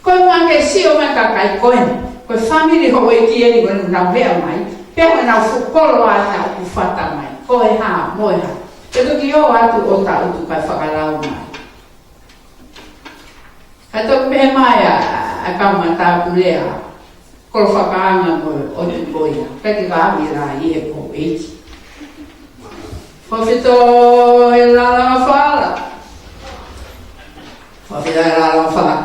Ko e ʻuhinga ke sio mai kakai ko eni. Ko e fāmili houʻeiki eni ko eni ʻoku nau meʻa mai. Pea ko ʻenau fuʻu koloa ʻoku nau fata mai. Mo e hā, mo e hā. Ke toki ō atu ʻo taʻutu kae fakalau mai. Ka toki pehē mai ʻa, ʻa e kau matāpule ʻa Kolofakaanga mo ʻOtupoia. Ka ke ka ʻavi la i e ko eki. Fakafetaʻi e lalanga fala. Fakafetaʻi e lalanga fala.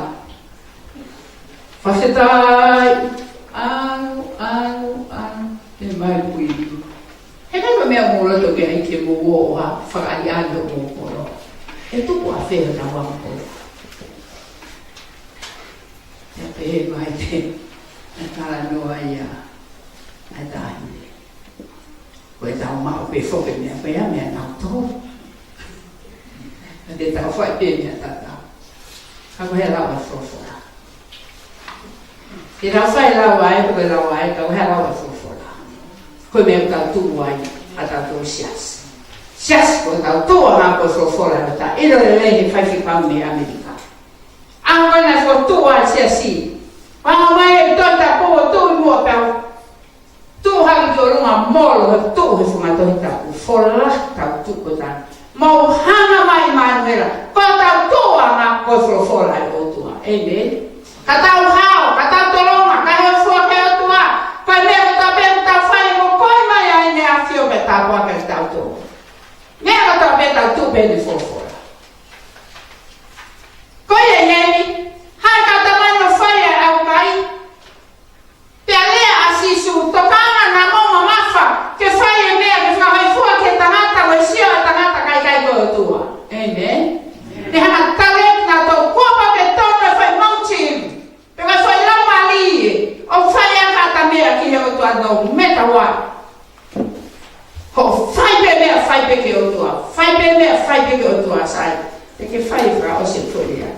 Fakafetaʻi, ʻalu, ʻalu, ʻalu, ke mai pui. He ʻikai ko e meʻa mou loto ke ʻai ke mou ō ʻo fakaʻaliʻali hoʻomou koloa. ʻE tuku ʻafē hotau anga koloa? ʻIo pē mai pē, ʻa e talanoa ia ʻa e taʻahine. Ko ʻetau maʻu pē foki e meʻa ko ia, meʻa nautolu. Ka te tau fai pē meʻa tatau. Ka ko e hā e lau ʻa e folofola? Te tau fai e lau ʻa e, ko e lau ʻa e, ka ko e hā e lau ʻa e folofola? Ko e meʻa ʻoku tau tuʻu ai, ʻa tautolu siasi. Siasi, ko ʻetau tuʻu ʻa e ngaahi ko e folofola, ʻo ta ʻilo lelei he faifekau mei ʻAmelika. ʻA ko ena ko e tuʻu ʻa e siasi. Pea ʻomai e Tohi Tapu ʻo tuʻu ʻi muʻa pea tuʻu hake ki ʻolunga molo he tuʻu he funga Tohi Tapu. Fola tau tuʻu ko tana. Mou hanga mai Manuela. Ko ʻetau tuʻu ʻa e ngaahi ko e folofola ʻa e ʻOtua. ʻĒmeni. Ka tau hao, ka tau tolonga, ka hao fua ki he ʻOtua. Ko e meʻa ko ʻetau pē tau fai mo koi mai ai ne afio pē tau kua ke tau tō. Meʻa ko ʻetau pē tau tuʻu pē he folofola. Ko ia ʻeni, hā e kau tama naʻe fai ʻa e ʻaukai. Pea lea ʻa Sīsū, tokanga naʻa mou mamafa ke fai e meʻa ke fakahōifua ki he tangata, mo e sio ʻa e tangata ka ʻikai ko e ʻOtua. ʻĒmeni. Te hanga tale naʻa tau kuo pau ke tonu e fai motive. Pea ka fai lau mālie, ʻo fai ʻa e kata meʻa ki he ʻOtua no matter what. Hoʻo fai pē meʻa, fai pē ki he ʻOtua. Fai pē meʻa, fai pē ki he ʻOtua, sai. Te ke fai fakaʻosi e foʻi lea.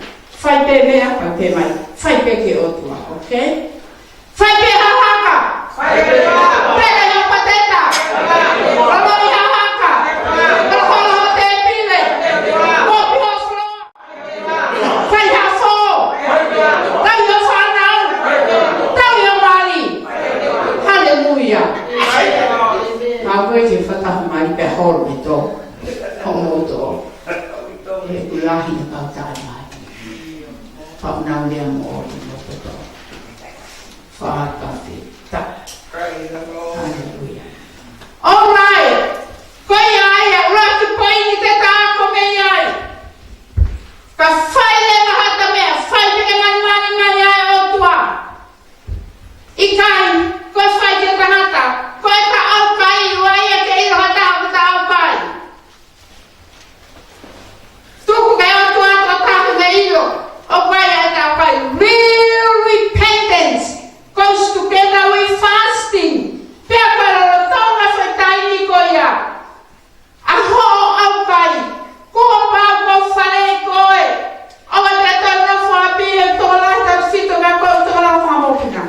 Fai pē meʻa, fai pē mai. Fai pē ki he ʻOtua, okay? Fai pē ha haka. Fai pē ha haka. Pele ha pateta. Lolo i ha haka. Lolo ho tēpile. Kopi ho floor. Fai ha fō. Tauhi ho fānau. Tauhi ho mali. Haleluia. Ka ko e ke fakaʻamu mai pē holo e tō. Homo tō. He ʻoku lahi e kau tala mai. Pau nau lea mo ʻoku mo tō. Fakafetaʻi. Praise the Lord. Hallelujah. All right. Ko ia ai e ʻuluaki poini te ta ako mei ai. Ka fai leva ha ta meʻa, fai pē ke manumanu mai ai ʻOtua. ʻIkai, ko e fai ki he tangata, ko e ta ʻaukai, ʻoua ia ke ʻilo ha taha ʻoku ta ʻaukai. Tuku ke ʻOtua ʻoku ta ʻaukai ʻilo, ʻoku ʻi ai e ta ʻaukai. Real repentance goes together with fasting. Pea ko e lolotonga e foʻi taimi ko ia ʻa hoʻo ʻaukai, kuo pau ke fai ʻe koe. ʻOua te ta nofo ʻapi ʻe tokolahi tautefito ka ko e tokolahi fakamoʻoni.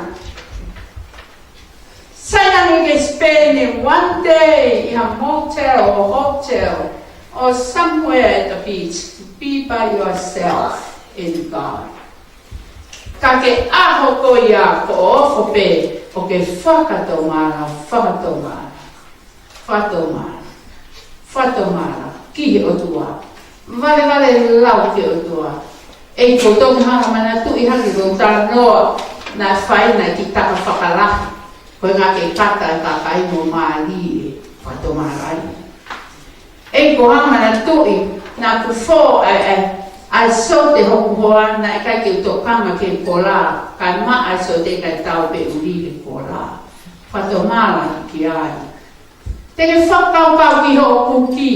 Sai ange ke spend one day in a motel or hotel or somewhere at the beach to be by yourself in God. Ka ko e ʻaho ko ia ko e ofo pē ʻo ke fakatomala, fakatomala, fakatomala, fakatomala ki he ʻOtua. Valevale lau ki he ʻOtua. ʻEiki, ʻoku ou hanga manatuʻi hake ʻeku talanoa naʻe fai naʻe kiʻi taka fakalahi. Ko e ngaahi kata e kakai mo mālie, fakatomala. ʻEiki, ʻoku ou hanga manatuʻi naʻa ku fō ai, ai, ʻa e sote hoku hoa naʻe ʻikai ke u tokanga ki he kola, kae maʻa e sote kae tau pē ʻuli he kola. Fakatomala ki ai. Te ke fakakaukau ki hoʻo kuki,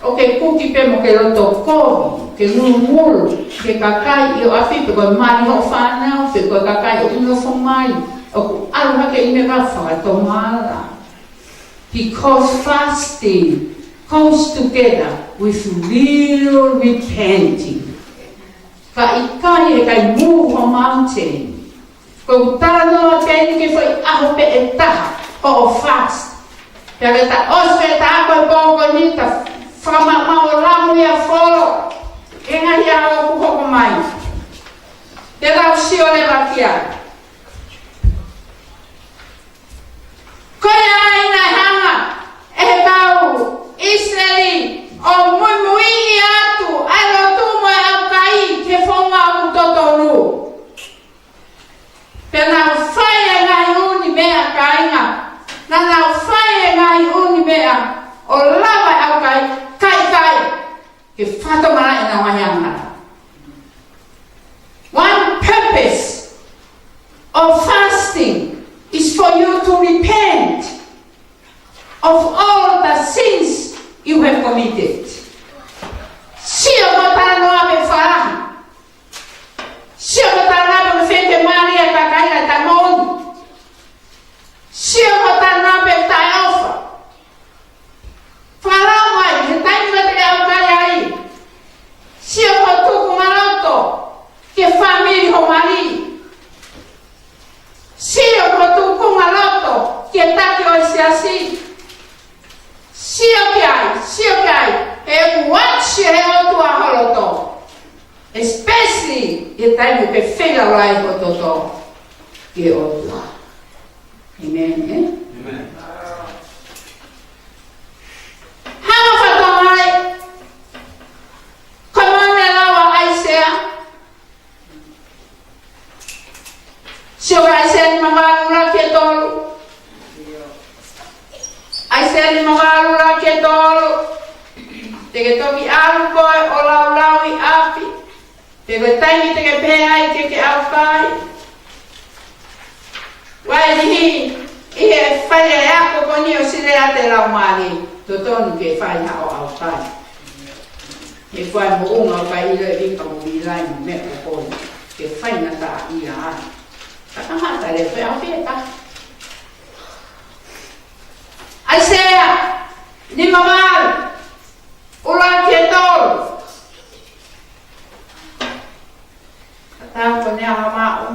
ʻo ke kuki pē mo ke loto kovi, ke ngulungulu ki he kakai ʻi ho ʻapi pe ko e mali hoʻo fānau, pe ko e kakai ʻoku nofo mai, ʻoku ʻalu hake ʻi he ka fakatomala. Because fasting goes together with real repenting. Ka ʻikai, ʻikai move a mountain. Ko e talanoa pē eni ki he foʻi ʻaho pē ʻe taha hoʻo fast. Pea ke ta ʻosi pē ta ako e pō ko eni ta fakamaʻumaʻu ʻo lamu ia folo. Ke ngaahi ʻaho ʻoku hoko mai. Te tau sio leva ki ai. Ko ia ai naʻe hanga ʻe he kau ʻAi mo ke feilaulai ho toto ki he ʻOtua. ʻĒmeni, ē? ʻĒmeni. Hanga fakatokangaʻi, ko e meʻa naʻe lau ʻa ʻAisea. Sio ki ʻAisea nimavalu ʻuluaki ki he tolu. ʻAisea nimavalu ʻuluaki ki he tolu. Te ke toki ʻalu koe ʻo laulau ʻi ʻapi. Pe ko e taimi te ke pehē ai ke ke ʻaukai. Vakai, ʻi he fai e ako ko eni ʻosi lea atu e Laumālie, totonu ke fai haʻo ʻaukai. He ko e moʻunga ʻoku ʻikai ʻilo ʻe ʻikai ʻuhinga mo e meʻa ko eni ke faingataʻaʻia ai. Ka kamata leva pē ʻa e pehē. ʻAisea nimavalu ʻuluaki ki he tolu. Ka tau ko eni ʻa e maʻu.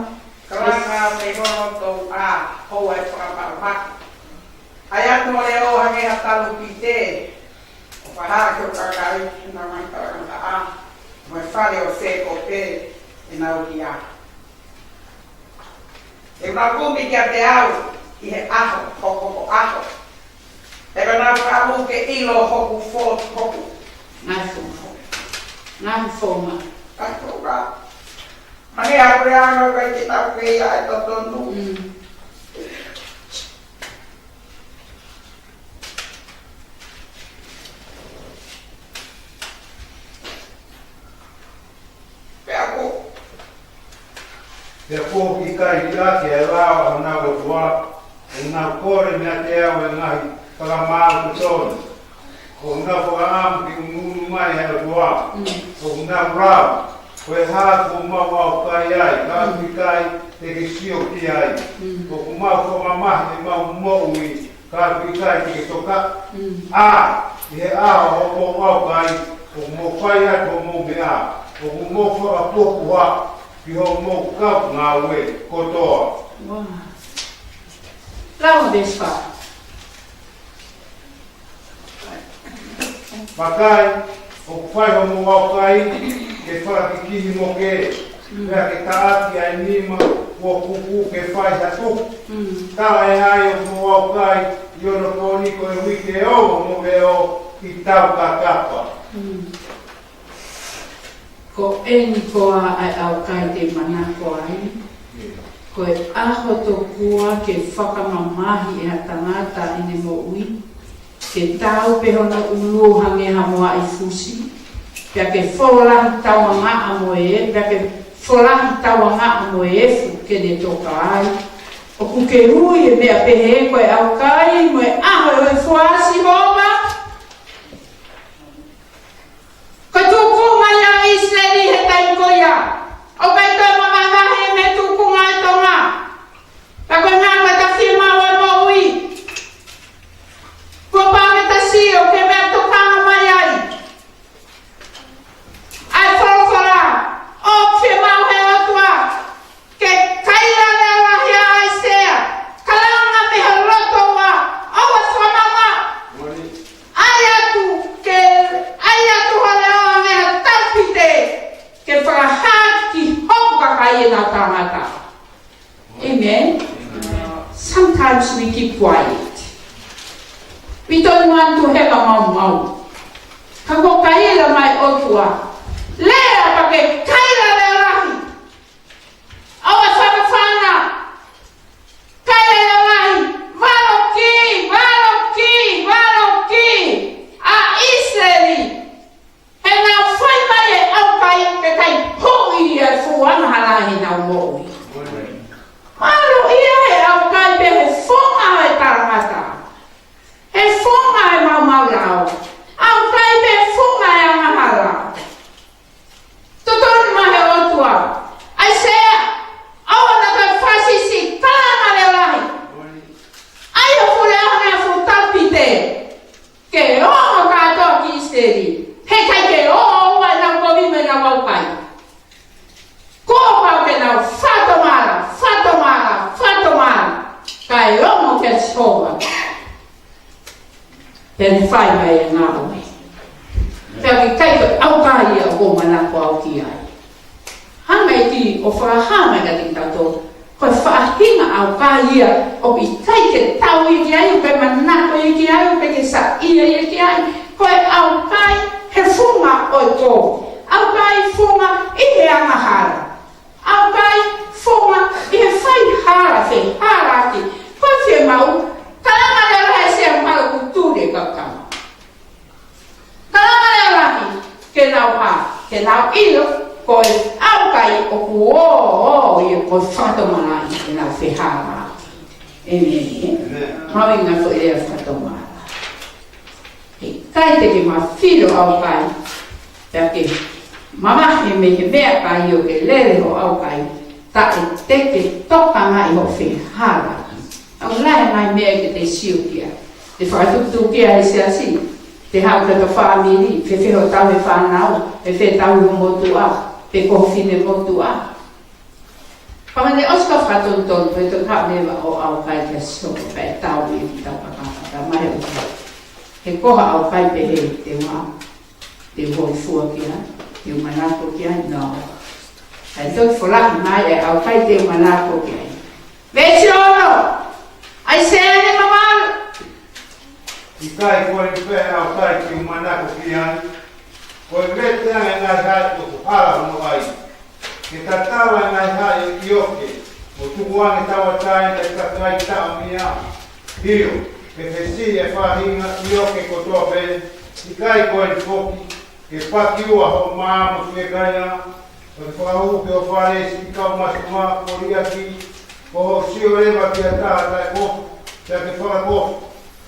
Kalanga mei hono ʻaho ʻo e fakamaʻumaʻu. ʻAi atu ho leʻo hangē ha talupite, ʻo fakahā ki ho kakai ʻenau ngaahi talangataʻa, mo e fale ʻo Sēkope ʻenau hia. Te u kumi kiate au ʻi he ʻaho, ko hoku ʻaho. Te u nau kau ke ʻilo hoku fo-, hoku. Ngaahi founga. Ngaahi founga. Ngaahi founga. Mani a kure ano kai ke tau ke ia e totonu. Mm. Pea ko. Pea ko e ʻikai liʻaki ʻe he lao ʻa honau ʻOtua, ʻoku nau kole meiate au e ngaahi fakamaau totonu. ʻOku nau fakaʻamu ke ʻunuʻunu mai ʻa e ʻOtua. Mm. ʻOku nau lau, ko e hā kuo mau ʻaukai ai, ka ʻoku ʻikai te ke sio ki ai. Mm. ʻOku mau fakamamahi ʻemau moʻui, ka ʻoku ʻikai te ke toka. Mm. ʻA, ʻi he ʻaho hoʻomou ʻaukai, ʻoku mou fai atu hoʻomou meʻa, ʻoku mou fakapuhapuha ki hoʻomou kau ngāue kotoa. Wow. Lau veesi fā. Vakai, ʻoku fai hoʻomou ʻaukai ke fakakikihi mo kē, mm, pea ke taʻaki ʻa e nima kuo kuku ke fai ha tuku. Mm. Taʻe ai hoʻomou ʻaukai ʻi onopooni, ko e uike ʻo hoʻomou leʻo ʻi taukakapa. Mm. Ko eni koā ʻa e ʻaukai te u manako ai? Ko e ʻaho tokua ke fakamamahi ʻe ha tangata ʻene moʻui, ke tau pē hono ʻulu hangē ha moaʻi fusi, pea ke folahi tauangaʻa mo e, pea ke folahi tauangaʻa mo e efu ke ne toka ai. ʻOku ke ui e meʻa pehē ko e ʻaukai mo e ʻaho ʻo e hōifua ʻa Sihova? Ko e tūkunga ia ʻo ʻIsileli he taimi ko ia, ʻoku ʻikai toe mavahevahe mei he tūkunga ʻa Tonga. Ka ko e ngaahi mata fiemaʻu ʻa e moʻui. Kuo pau ke ta sio ki he meʻatokanga mai ai ʻa e folofola, ʻoku fiemaʻu ʻe he ʻOtua ke kaila leʻo lahi ʻa ʻAisea, kalanga mei he loto ua, ʻoua ʻe fakamamaʻu. ʻAi atu ke, ʻai atu ho leʻo hangē ha talupite, ke fakahā ki hoku kakai ʻenau talangataʻa. Amen. Sometimes we keep quiet. We don't want to have a maumau. Ka kuo kaila mai ʻOtua, lea pea ke kaila leʻo lahi. ʻOua ʻe fanafana. Kaila leʻo lahi, valoki, valoki, valoki ʻa ʻIsileli. He naʻa nau fai mai e ʻaukai ke kai hoi e fuʻu angahala heʻenau moʻui. Mālō ia he ʻaukai pē he funga e talangataʻa. He funga e maumau lao. ʻAukai pē funga e angahala. Totonu mai he ʻOtua. ʻAisea, ʻoua naʻa toe fakasisi, kalanga leʻo lahi. ʻAi ho fuʻu leʻo hangē ha fuʻu talupite. Ke ongo kātoa ki ʻIsileli. He ʻikai ke ongo ʻenau kovi mo ʻenau ʻaukai. Kuo pau ke nau fakatomala, fakatomala, fakatomala. Kae ongo kia Sihova. Pea ne fai mai e ngāue. Pea ʻoku ʻikai ko e ʻaukai ia ʻoku ou manako au ki ai. Hanga ʻEiki ʻo fakahā mai kiate kitautolu, ko e faʻahinga ʻaukai ia ʻoku ʻikai ke tau ia ki ai, ʻoku ʻikai manako ia ki ai, ʻoku ʻikai ke saiʻia ia ki ai. Ko e ʻaukai he funga ʻo e kovi. ʻAukai funga ʻi he angahala. ʻAukai funga ʻi he fai hala, fehalaaki. Ko e fiemaʻu, kalanga leʻo lahi ʻa e sea maloku tuli e kakama. Kalanga leʻo lahi, ke nau hā, ke nau ʻilo, ko e ʻaukai ʻoku ō, ʻo ia ko e fakatomala ke nau fehalaaki. ʻĒmeni. ʻĒmeni. Mahuʻinga foʻi lea fakatomala. He ʻikai te ke mafilo ʻaukai, pea ke mavahe mei he meʻakai ʻo ke lele hoʻo ʻaukai, taʻe te ke tokangaʻi hoʻo fehalaaki. ʻOku lahi e ngaahi meʻa ke te sio ki ai. Te fakatukutuku ki ai he siasi, te haʻu ki hoto fāmili, fēfē hoʻo tauhi e fānau, fēfē tauhi hoʻo motuʻa, pe ko ho finemotuʻa. Pea mei he ʻosi ko e fakatonutonu, pea toki haʻu leva hoʻo ʻaukai kia Sihova pea ʻe tau ia ki tau kakapa, mai ʻo tau. He ko ha ʻaukai pehē te u hā, te u hōifua ki ai, te u manako ki ai, no. ʻAi toki fola mai e ʻaukai te u manako ki ai. Veesi ono, ʻAisea nimangofulu mā valu. ʻIkai ko eni pē ʻaukai te u manako ki ai, ko e vete ange e ngaahi haʻi ʻoku hala hono ʻai. Ke tatala e ngaahi haʻi ʻo e ʻioke, mo tuku ange tauʻatāina ʻi he kakai taʻomia. ʻIo, ke fesiʻi e faʻahinga ʻioke kotoa pē, ʻikai ko eni foki, ke pakiua hoʻo mā mo fiekaia, pea ke fakahū ki ho fale siʻi kau masiva, ko e liʻaki, ko hoʻo sio leva ki ha taha taʻekofa, pea ke fakakofa,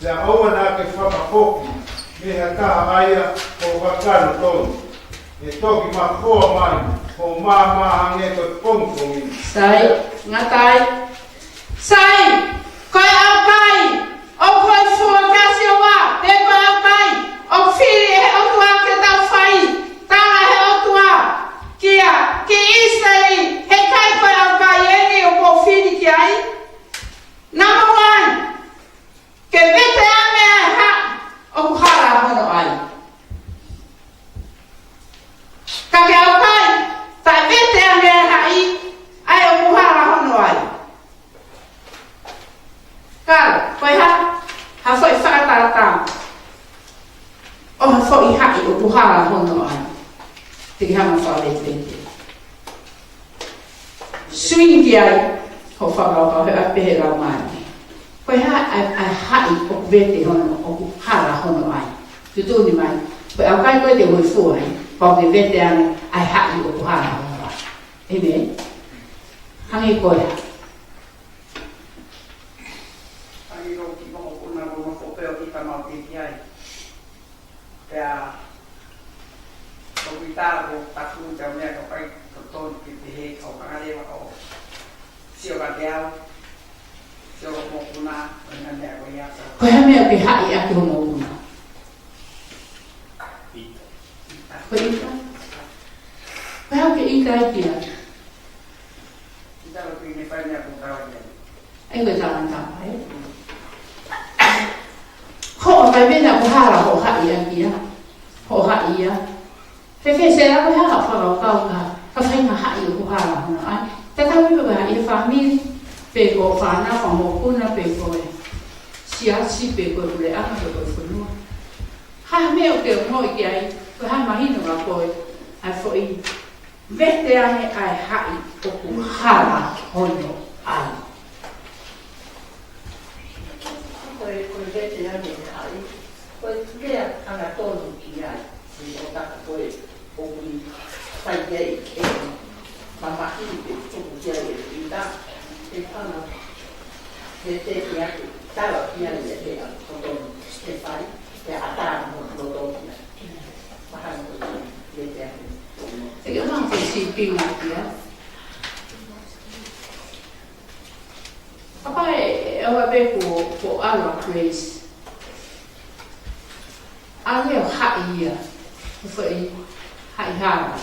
pea ʻoua naʻa ke fakafoki mei ha taha ʻa ia ko ho kakano tonu. ʻE toki mafoa mai hoʻo maama hangē ko e pongipongi. Sai, ngata ai. Sai, ko e ʻaukai ʻoku hōifua kia Sihova, pe ko e ʻaukai ʻoku fili ʻe he ʻOtua ke tau fai, tala ʻe he ʻOtua kia, ki ʻIsileli, he ʻikai ko e ʻaukai eni ʻoku ou fili ki ai. Number one, ke vete ange e haʻi ʻoku hala hono ʻai. Ka ke ʻaukai, taʻe vete ange e haʻi, ʻa ia ʻoku hala hono ʻai. Ka, ko e hā, ha foʻi fakatātā ʻo ha foʻi haʻi ʻoku hala hono ʻai. Te ke hanga fakavetevete. Swing ki ai, hoʻo fakakaukau he ʻapi he lau mai. Ko e hā, ʻa e, ʻa e haʻi ʻoku vete hono, ʻoku hala hono ʻai. Tuʻutuʻuni mai, ko e ʻaukai ko ē te u hōifua ai, pau ke vete ange, ʻa e haʻi ʻoku hala hono ʻai. ʻĒmeni. Hangē ko e hā. Hangē ko e kiʻi mokopuna, ko e mokopuna ʻoku ʻikai mau ke ki ai. Pea, ko e kiʻi tā ko e taku te u meʻa ka pai ko tonu ke pehē ka u hanga leva ʻo sio ka ke au, sio ko e mokopuna, ko e ngaahi meʻa ko ia ka. Ko e hā e meʻa ʻoku ke haʻi ʻaki hoʻo mokopuna? Ko e ʻita. Ko e hā ʻoku ke ʻita ai ki ai? ʻIta ko e kiʻi meʻa fai meʻa ko tau ia. ʻAi ko e tau tau, ē? Ko e ʻaukai pē naʻa ʻoku hala hoʻo haʻi ʻaki ia. Hoʻo haʻi ia. Fēfē se la ko e hā haʻo fakakaukau ka, ka faʻahinga haʻi ʻoku hala hono ʻai. Tatau ai pē ko e haʻi e fāmili, pe ko e fānau, faʻahinga mokopuna, pe ko e siasi, pe ko e puleʻanga, pe ko e fonua. Hā e meʻa ʻoku ke ongoʻi ki ai, ko e hā e mahino kia koe, ʻa e foʻi vete ange ʻa e haʻi ʻoku hala hono ʻai. Ko e, ko e vete ange e haʻi, ko e lea angatonu ki ai, ʻi he ʻoku taka ko e, ʻoku fai ki ai e mamahi pe tuku ki ai e ʻita, ʻe hanga vete ki ai, tala ki ai e lea angatonu ke fai, ke ʻatā mo loto ki ai. Mahalo ko e vete ange. ʻE ke hanga ko e sīpinga ki ai. Kapau ʻe, ʻe ʻoua pē kuo, kuo ʻalu ʻa Grace. ʻAlu ʻo haʻi ia. Ko e foʻi haʻi hala.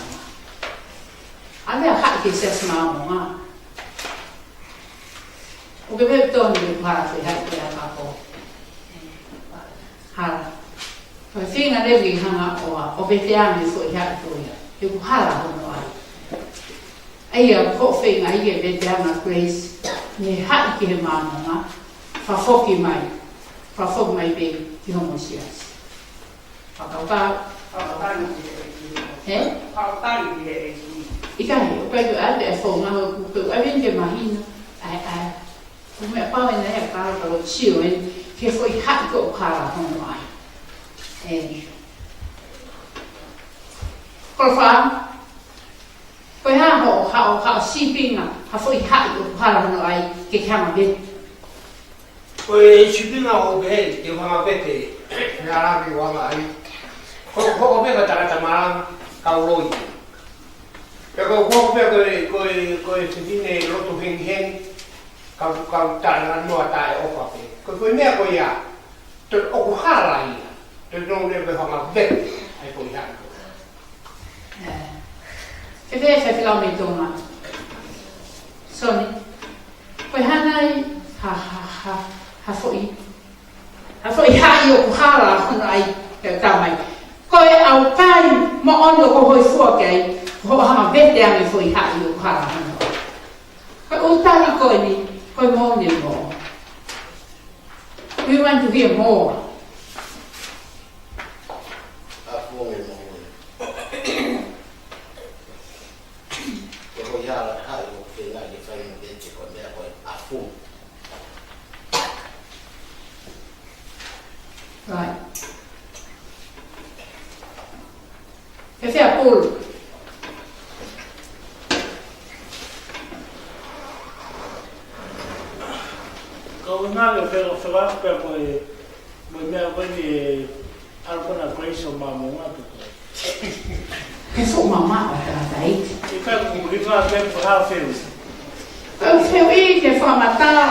ʻAlu ʻo haʻi ki he siasi Māmonga. ʻOku ke pehē tonu ʻoku hala e foʻi haʻi ko ia ka ko. Hala. Ko e feinga leva ke hanga ʻo, ʻo vete ange e foʻi haʻi ko ia. He ʻoku hala hono ʻai. ʻA ia ko e feinga ia ʻa e veteana Grace, ne haʻi ki he Māmonga, fakafoki mai, fakafoki mai pē ki homo siasi. Fakakaukau. Fakakaukau ki he ʻEiki. He? Fakakaukau ki he ʻEiki. ʻIkai, ʻoku ʻikai ke ʻoatu e founga ʻoku ke ʻave ke mahino, ʻa e, ʻa e, ko e meʻa pau ena ia ka, ka lo sio eni, ki he foʻi haʻi ko ē ʻoku hala hono ʻai. ʻE. Kolofa, ko e hā hoʻo, hoʻo, hoʻo sīpinga, ha foʻi haʻi ʻoku hala hono ʻai, ke ke hanga vete? Ko e sīpinga ʻoku ou pehē, ke u hanga vete, meʻa lā ke u hanga ʻai. Ko, ko, ko e meʻa ko e tangata malanga, kau loi. Pea ko, ko, ko, ko e, ko e, ko e fefine loto hengihengi, kau, kau talanoa taʻeʻofa pē. Ko, ko e meʻa ko ia, toe ʻoku hala ia. Toe tonu leva ke u hanga vete, ʻai ko ia. ʻE. Ke fē, fē, fē lau mei Tonga. Soni. Ko e hā nai, ha, ha, ha, ha foʻi, ha foʻi haʻi ʻoku hala hono ʻai, ke tau mai. Ko e ʻaukai moʻoni ʻoku hōifua ki ai, ko hoʻo hanga vete ange foʻi haʻi ʻoku hala hono ʻai. Ko e ʻū tali ko eni, ko e moʻoni mo. We want to hear more. ʻAfungi mo. Ko e hā e haʻi ʻoku feinga ke fai mo vete ko e meʻa ko e ʻafungi. Right. Ke fea Pulu. Kau ʻi he ngaahi fela, fela pea mo e, mo e meʻa ko eni ʻa e ʻalu ko ena Grace ʻo Māmonga pē ko ē. Ke fuʻu mamaʻo ʻa e tangataʻeiki. ʻIkai, ko e ʻuhinga pē ko e hā fehuʻi. Ko e fehuʻi ke fakamatala,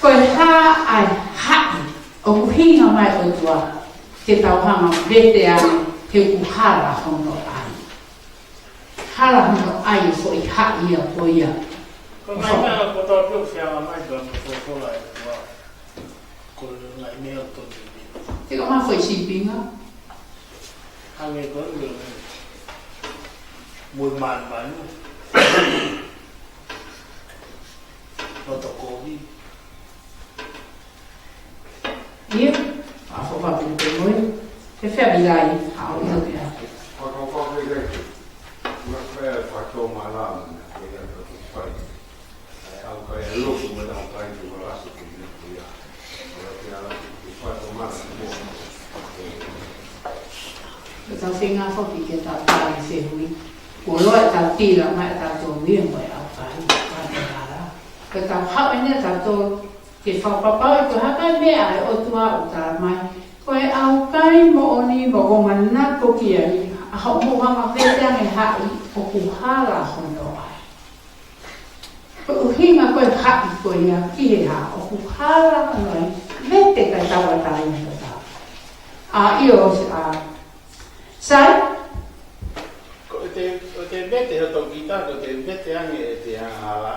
ko e hā ʻa e haʻi ʻoku ʻuhinga mai ʻOtua ke tau hanga vete ange he ʻoku hala hono ʻai. Hala hono ʻai e foʻi haʻi ia ko ia. Ko e ngaahi meʻa ko ē ʻoku tau feʻunga mai, tau folofola ʻe ʻOtua. Ko e ngaahi meʻa ʻoku tau tui. Te ka ma foʻi sīpinga. Hangē ko e meʻa. Mo e manumanu. Loto kovi. Ia, a fo fa pili pe moi. Ke fea vilai, a o ia pea. Fakafou pe lei. Ua fea fato malama na ke ia ka ku fai. Ai au kai a loku mo na kai tu malasi ke ia ko ia. Ua ke ala ku fato malama mo. Ke tau feinga foki ke tau tali fehuʻi. Kuo loa e tau tila mai e tau tōmia mo e au kai. Fato malama. Ke tau haʻu eni e tau tō. Ke fakapapauʻi ko e hā e meʻa ʻa e ʻOtua ʻoku tala mai. Ko e ʻaukai moʻoni mo ko e manako ki ai, ʻa hoʻo hanga vete ange haʻi ʻoku hala hono ʻai. Ko e ʻuhinga ko e haʻi ko ia ki he hā ʻoku hala hono ʻai, vete kae tauʻatāina ʻa e tau. ʻA ia ʻosi ʻa. Sai? Ko e te, ko e te vete hoto kita, ko e te vete ange ʻete angahala.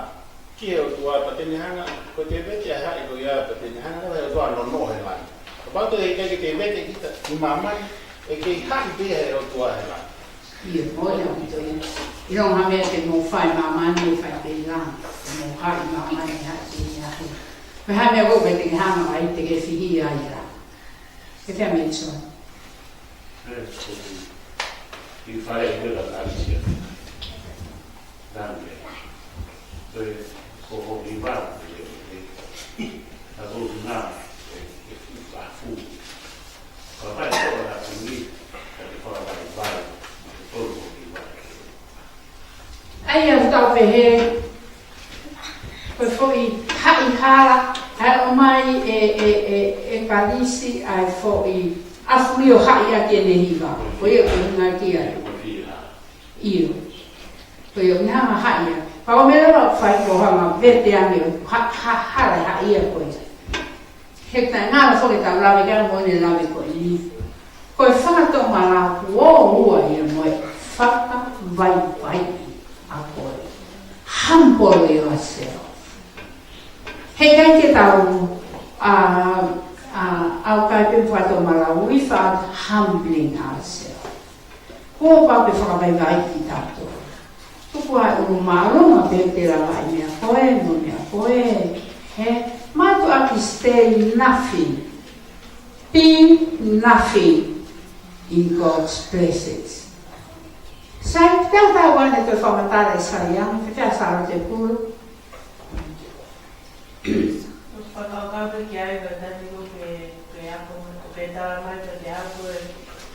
Ki he ʻOtua pea te ne hanga, ko e te vete ʻa e haʻi ko ia pea te ne hanga leva he ʻOtua ʻo nonoʻo he langi. Kapau te ʻikai ke te vete kita ʻi māmani, ʻe kei haʻi pē ia he ʻOtua he langi. Ia, moʻoni ʻaupito ia. ʻIlonga ha meʻa te mou fai māmani ʻe fai pē ʻi langi. Te mou haʻi māmani ʻe haʻi pē ia he. Ko e hā e meʻa ko ē te ke hanga ai te ke fihi ai ʻi langi. Ke fea mei so. Ē, ko e, ʻi fale ʻi he la Kalisia. Dante. Ko e, ko hoʻo hiva, ē, ē, ē. A ko na, ē, ē, ē, a fu. Ka pai ko na fu ni, ka te fakaʻaiʻai, ko hoʻo hiva. ʻA ia ʻoku tau pehē, ko e foʻi haʻi hala, ʻa e ʻomai ʻe, ʻe, ʻe, ʻe Kalisi ʻa e foʻi ʻafulio haʻi ʻaki ʻene hiva. Ko ia ko e ʻuhinga ki ai. ʻIo. Ko ia ʻoku ne hanga haʻi ia. Pea ʻoku meʻa leva ʻoku fai ko e hanga vete ange ʻo ha, ha, hala haʻi ia ko ia. He taʻengata foki ʻetau lave ki ai mo ʻene lave ko eni. Ko e fakatomala kuo ua ia mo e fakavaivaiʻi ʻa koe. Humble yourself. Heʻikai ke tau, ʻa, ʻa, ʻaukai pē fakatomala without humbling ourselves. Kuo pau ke fakavaivaiʻi kitautolu. Tuku Ua ʻulu mālō ma pē te lava ʻi meʻa ko ē, mo meʻa ko ē. He, mātuʻaki stay nothing. Be nothing in God's presence. Sai, te tau ane te fakamatala ʻe Saiangi, te fea Sālote Pulu. Fakakaukau pē ki ai, ka tani ko ke, ke ako, ke tala mai pē ke ako,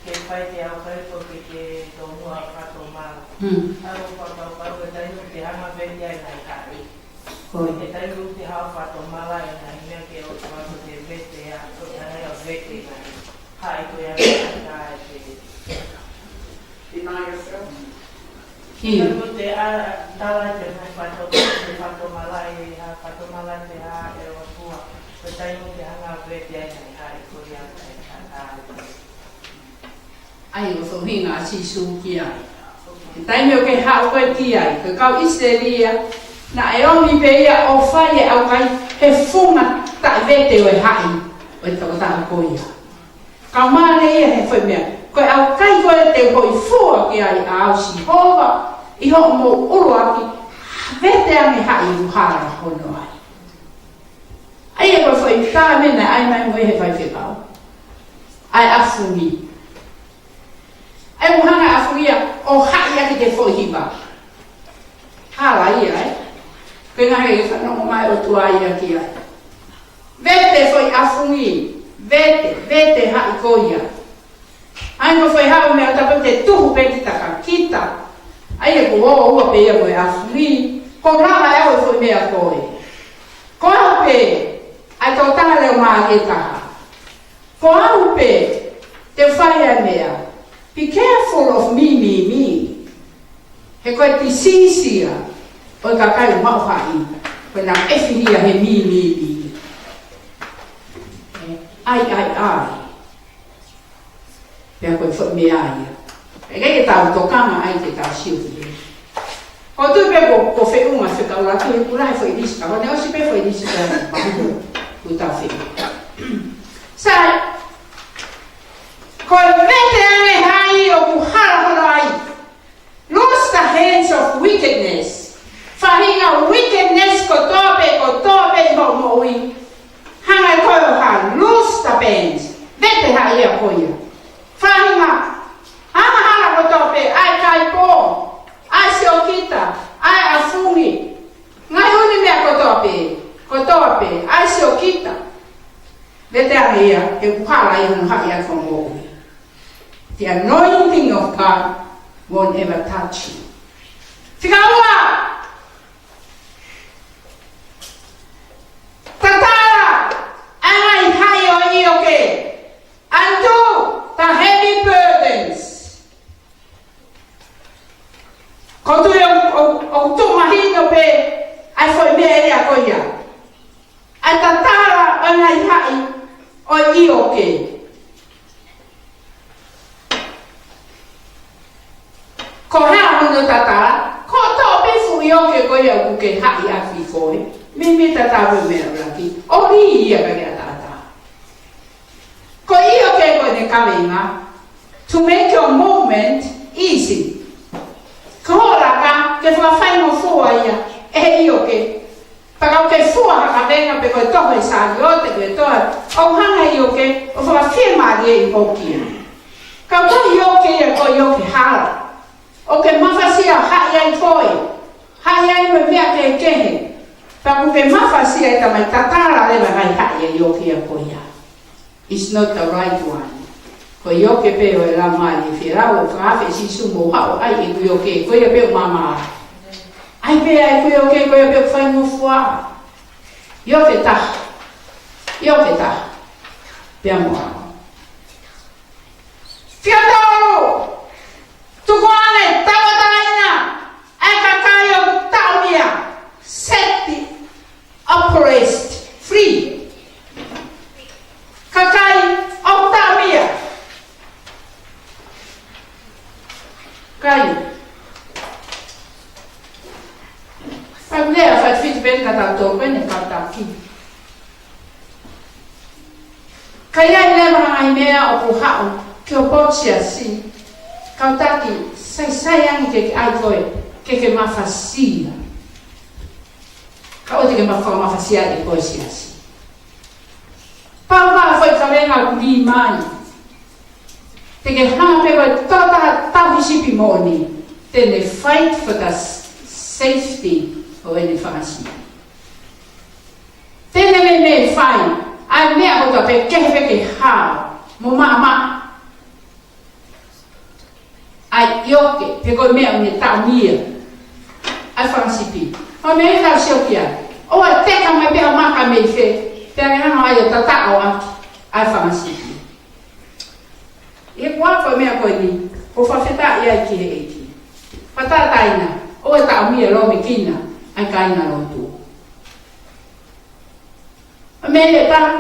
ke fai te ako ko ke, ke tōmua fakatomala. Hmm. Ako fakakaukau, ka tani ko ke hanga pē ki ai ngaahi haʻi. Ko ia. Ka tani ko ke hanga fakatomala e ngaahi meʻa ke ʻoatu ke vete ʻa, ko e hanga ia vete ngaahi haʻi ko ia ka e te Deny yourself. Ki. Ko te a, tala te mai fakato-, te fakatomala e, a, fakatomala te a, e o tua. Ko taimi te hanga vete ai, ai, ai, ko ia, ai, ai, ai. ʻA ia ko e faʻahinga ʻa Sīsū ki ai. Ko taimi ʻoku ke haʻu koe ki ai, ko e kau ʻIsileli ia, naʻe ʻomi pē ia ʻo fai e ʻaukai he funga taʻevete ʻo e haʻi ʻo e tokotaha ko ia. Ka male ia he foʻi meʻa. Ko e ʻaukai ko ē te u hoʻi fua ki ai ʻa au Sihova, ʻi hoʻomou ʻuluaki, vete ange haʻi ʻoku hala hono ai. ʻA ia ko e foʻi tā mena ʻai mai mo e he faifekau. ʻAi ʻafungi. ʻAi ʻoku hanga ʻafungi ia ʻo haʻi ʻaki te foʻi hiva. Hala ia, ē? Ko e ngaahi fanongo mai ʻOtua ia ki ai. Vete foʻi ʻafungi, vete, vete haʻi ko ia. ʻAi ko e foʻi haʻu meʻa ʻo tapu te tuhu pē kita ka kita. ʻAi ʻoku ō ua pē ia mo e ʻafungi. Ko lava ʻe au e foʻi meʻa ko ē. Ko au pē, ʻai tō taha leo mā ke taha. Ko au pē, te fai ʻa e meʻa. Be careful of me, me, me. He ko e disease ia ʻo e kakai ʻoku maʻu haʻi, ko e nau ʻefihia he me, me, me. ʻAi, ʻai, ʻai. Pea ko e foʻi meʻa ia. ʻIkai ke tau tokanga ai ke tau sio ki ai. Ko tu pē ko, ko feʻunga fekau latu he kula he foʻi lisi, ka ko ne ʻosi pē foʻi lisi ka pahu ku tau feʻunga. Sai, ko e vete ange haʻi ʻoku hala hono ai. Loose the hands of wickedness. Faʻahinga wickedness kotoa pē, kotoa pē ʻi hoʻo moʻui. Hanga ʻe koe ʻo ha loose the bands. Vete haʻi ia ko ia. Faʻahinga angahala kotoa pē, ʻai kaipō, ʻai siokita, ʻai ʻafungi. Ngaahi ʻū meʻa kotoa pē, kotoa pē, ʻai siokita. Vete ange ia, he ʻoku hala ia hono haʻi ʻaki hoʻo moʻui. The anointing of God won't ever touch you. Fika ua. Tatala ʻa e ngaahi haʻi ʻo e ʻioke. Undo the heavy burdens. Ko tu ʻo, ʻo, ʻo tu mahino pē ʻa e foʻi meʻa ia ko ia. ʻA e tatala ʻo e ngaahi haʻi ʻo e ʻioke. Ko e hā hono tatala, ko e toʻo pē fuʻu ʻioke ko ia ʻoku ke haʻi ʻaki koe. Mimi tatala mo e meʻa ʻuluaki. ʻOli ia ka ke ʻataʻatā. Ko e ʻioke ko ʻene kavenga. To make your movement easy. Ko hoʻo laka, ke fakafaingofua ia ʻe he ʻioke. Pea ka ke fua ha kavenga pe ko e toho ʻi saliote pe toho, ʻoku hanga ʻe he ʻioke ʻo fakafiemālieʻi hoʻo kia. Ka ko e ʻioke ia ko e ʻioke hala. ʻOku ke mafasia haʻi ai koe. Haʻi ai mo e meʻa kehekehe. Pea ʻoku ke mafasia e tamai tatala leva ngaahi haʻi ʻa e ʻioke ia ko ia. It's not the right one. Ko e ʻioke pē ʻo e Laumālie Fielau, ʻo fakaafe Sīsū mo haʻu ʻai ʻeku ʻioke, ko ia pē ʻoku māmā. ʻAi pē ʻa ʻeku ʻioke, ko ia pē ʻoku faingofua. ʻIoke taha. ʻIoke taha. Pea mo au. Fika tolu. Tuku ange, tauʻatāina ʻa e kakai ʻoku taʻomia. Set the oppressed free. Kakai ʻoku taʻomia. Kai. Fai lea, fai fitu pē ka tau tō pē ne ka taki. Ka ʻi ai leva ha ngaahi meʻa ʻoku haʻu ki hoʻo potu siasi, kau taki, saisai ange ke ke ʻai koe. ke ke mafasia. Ka ʻoua te ke ma-, fakamafasia ʻe koe siasi. Pau ka foʻi kavenga ʻoku lī mai. Te ke hanga pē ʻo tō taha tauhi sipi moʻoni. Te ne fight for the s-, safety ʻo ʻene fanga sipi. Te ne meimei fai ʻa e meʻa kotoa pē, kehe pē ke hao mo maʻamaʻa. ʻAi ʻioke, pe ko e meʻa ʻoku ne taʻomia ʻa e fanga sipi. Ko e meʻa ia ʻoku tau sio ki ai. ʻOua ʻe teka mai pē ʻa e maka mei fē, pea ke hanga ai ʻo tataʻo ʻaki ʻa e fanga sipi. ʻI he kuo ako e meʻa ko eni, ʻoku ou fakafetaʻi ai ki he ʻEiki. Fakatauange, ʻoua ʻe taʻomia lōmekina ʻa e kāingalotu. ʻA e meʻa ʻe taha,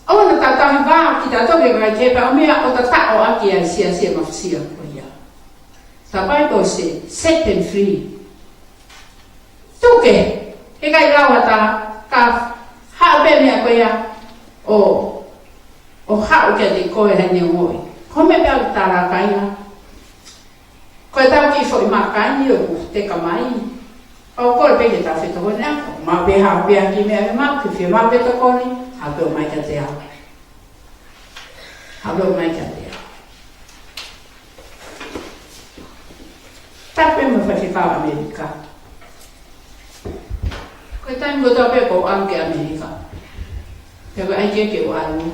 ʻoua naʻa tau tauhi vā kitautolu ke vakai ki he pea ʻomi ʻo tataʻo ʻaki ʻa e siasi ʻa e mafasia ko ia. The Bible says, "Set them free." Tuku, heʻikai lau ha taha, ka haʻu pē meʻa ko ia ʻo, ʻo haʻu kiate koe he neongo ʻi. Ko e meʻa pē ʻoku tala kāinga. Ko e tau kiʻi foʻi maka eni ʻoku teka mai. ʻOku kole pē ke tau fetokoniʻaki. Maʻu pē ha pē ha kiʻi meʻa ke maʻu, ke fiemaʻu ke tokoni, haʻu pē ʻo ʻomai kiate au. Haʻu pē ʻo ʻomai kiate au. Tapu mo e Faifekau ʻAmelika. Ko e taimi kotoa pē ʻoku ou ʻalu ki ʻAmelika, pea ko e ʻai ke ke ʻalu,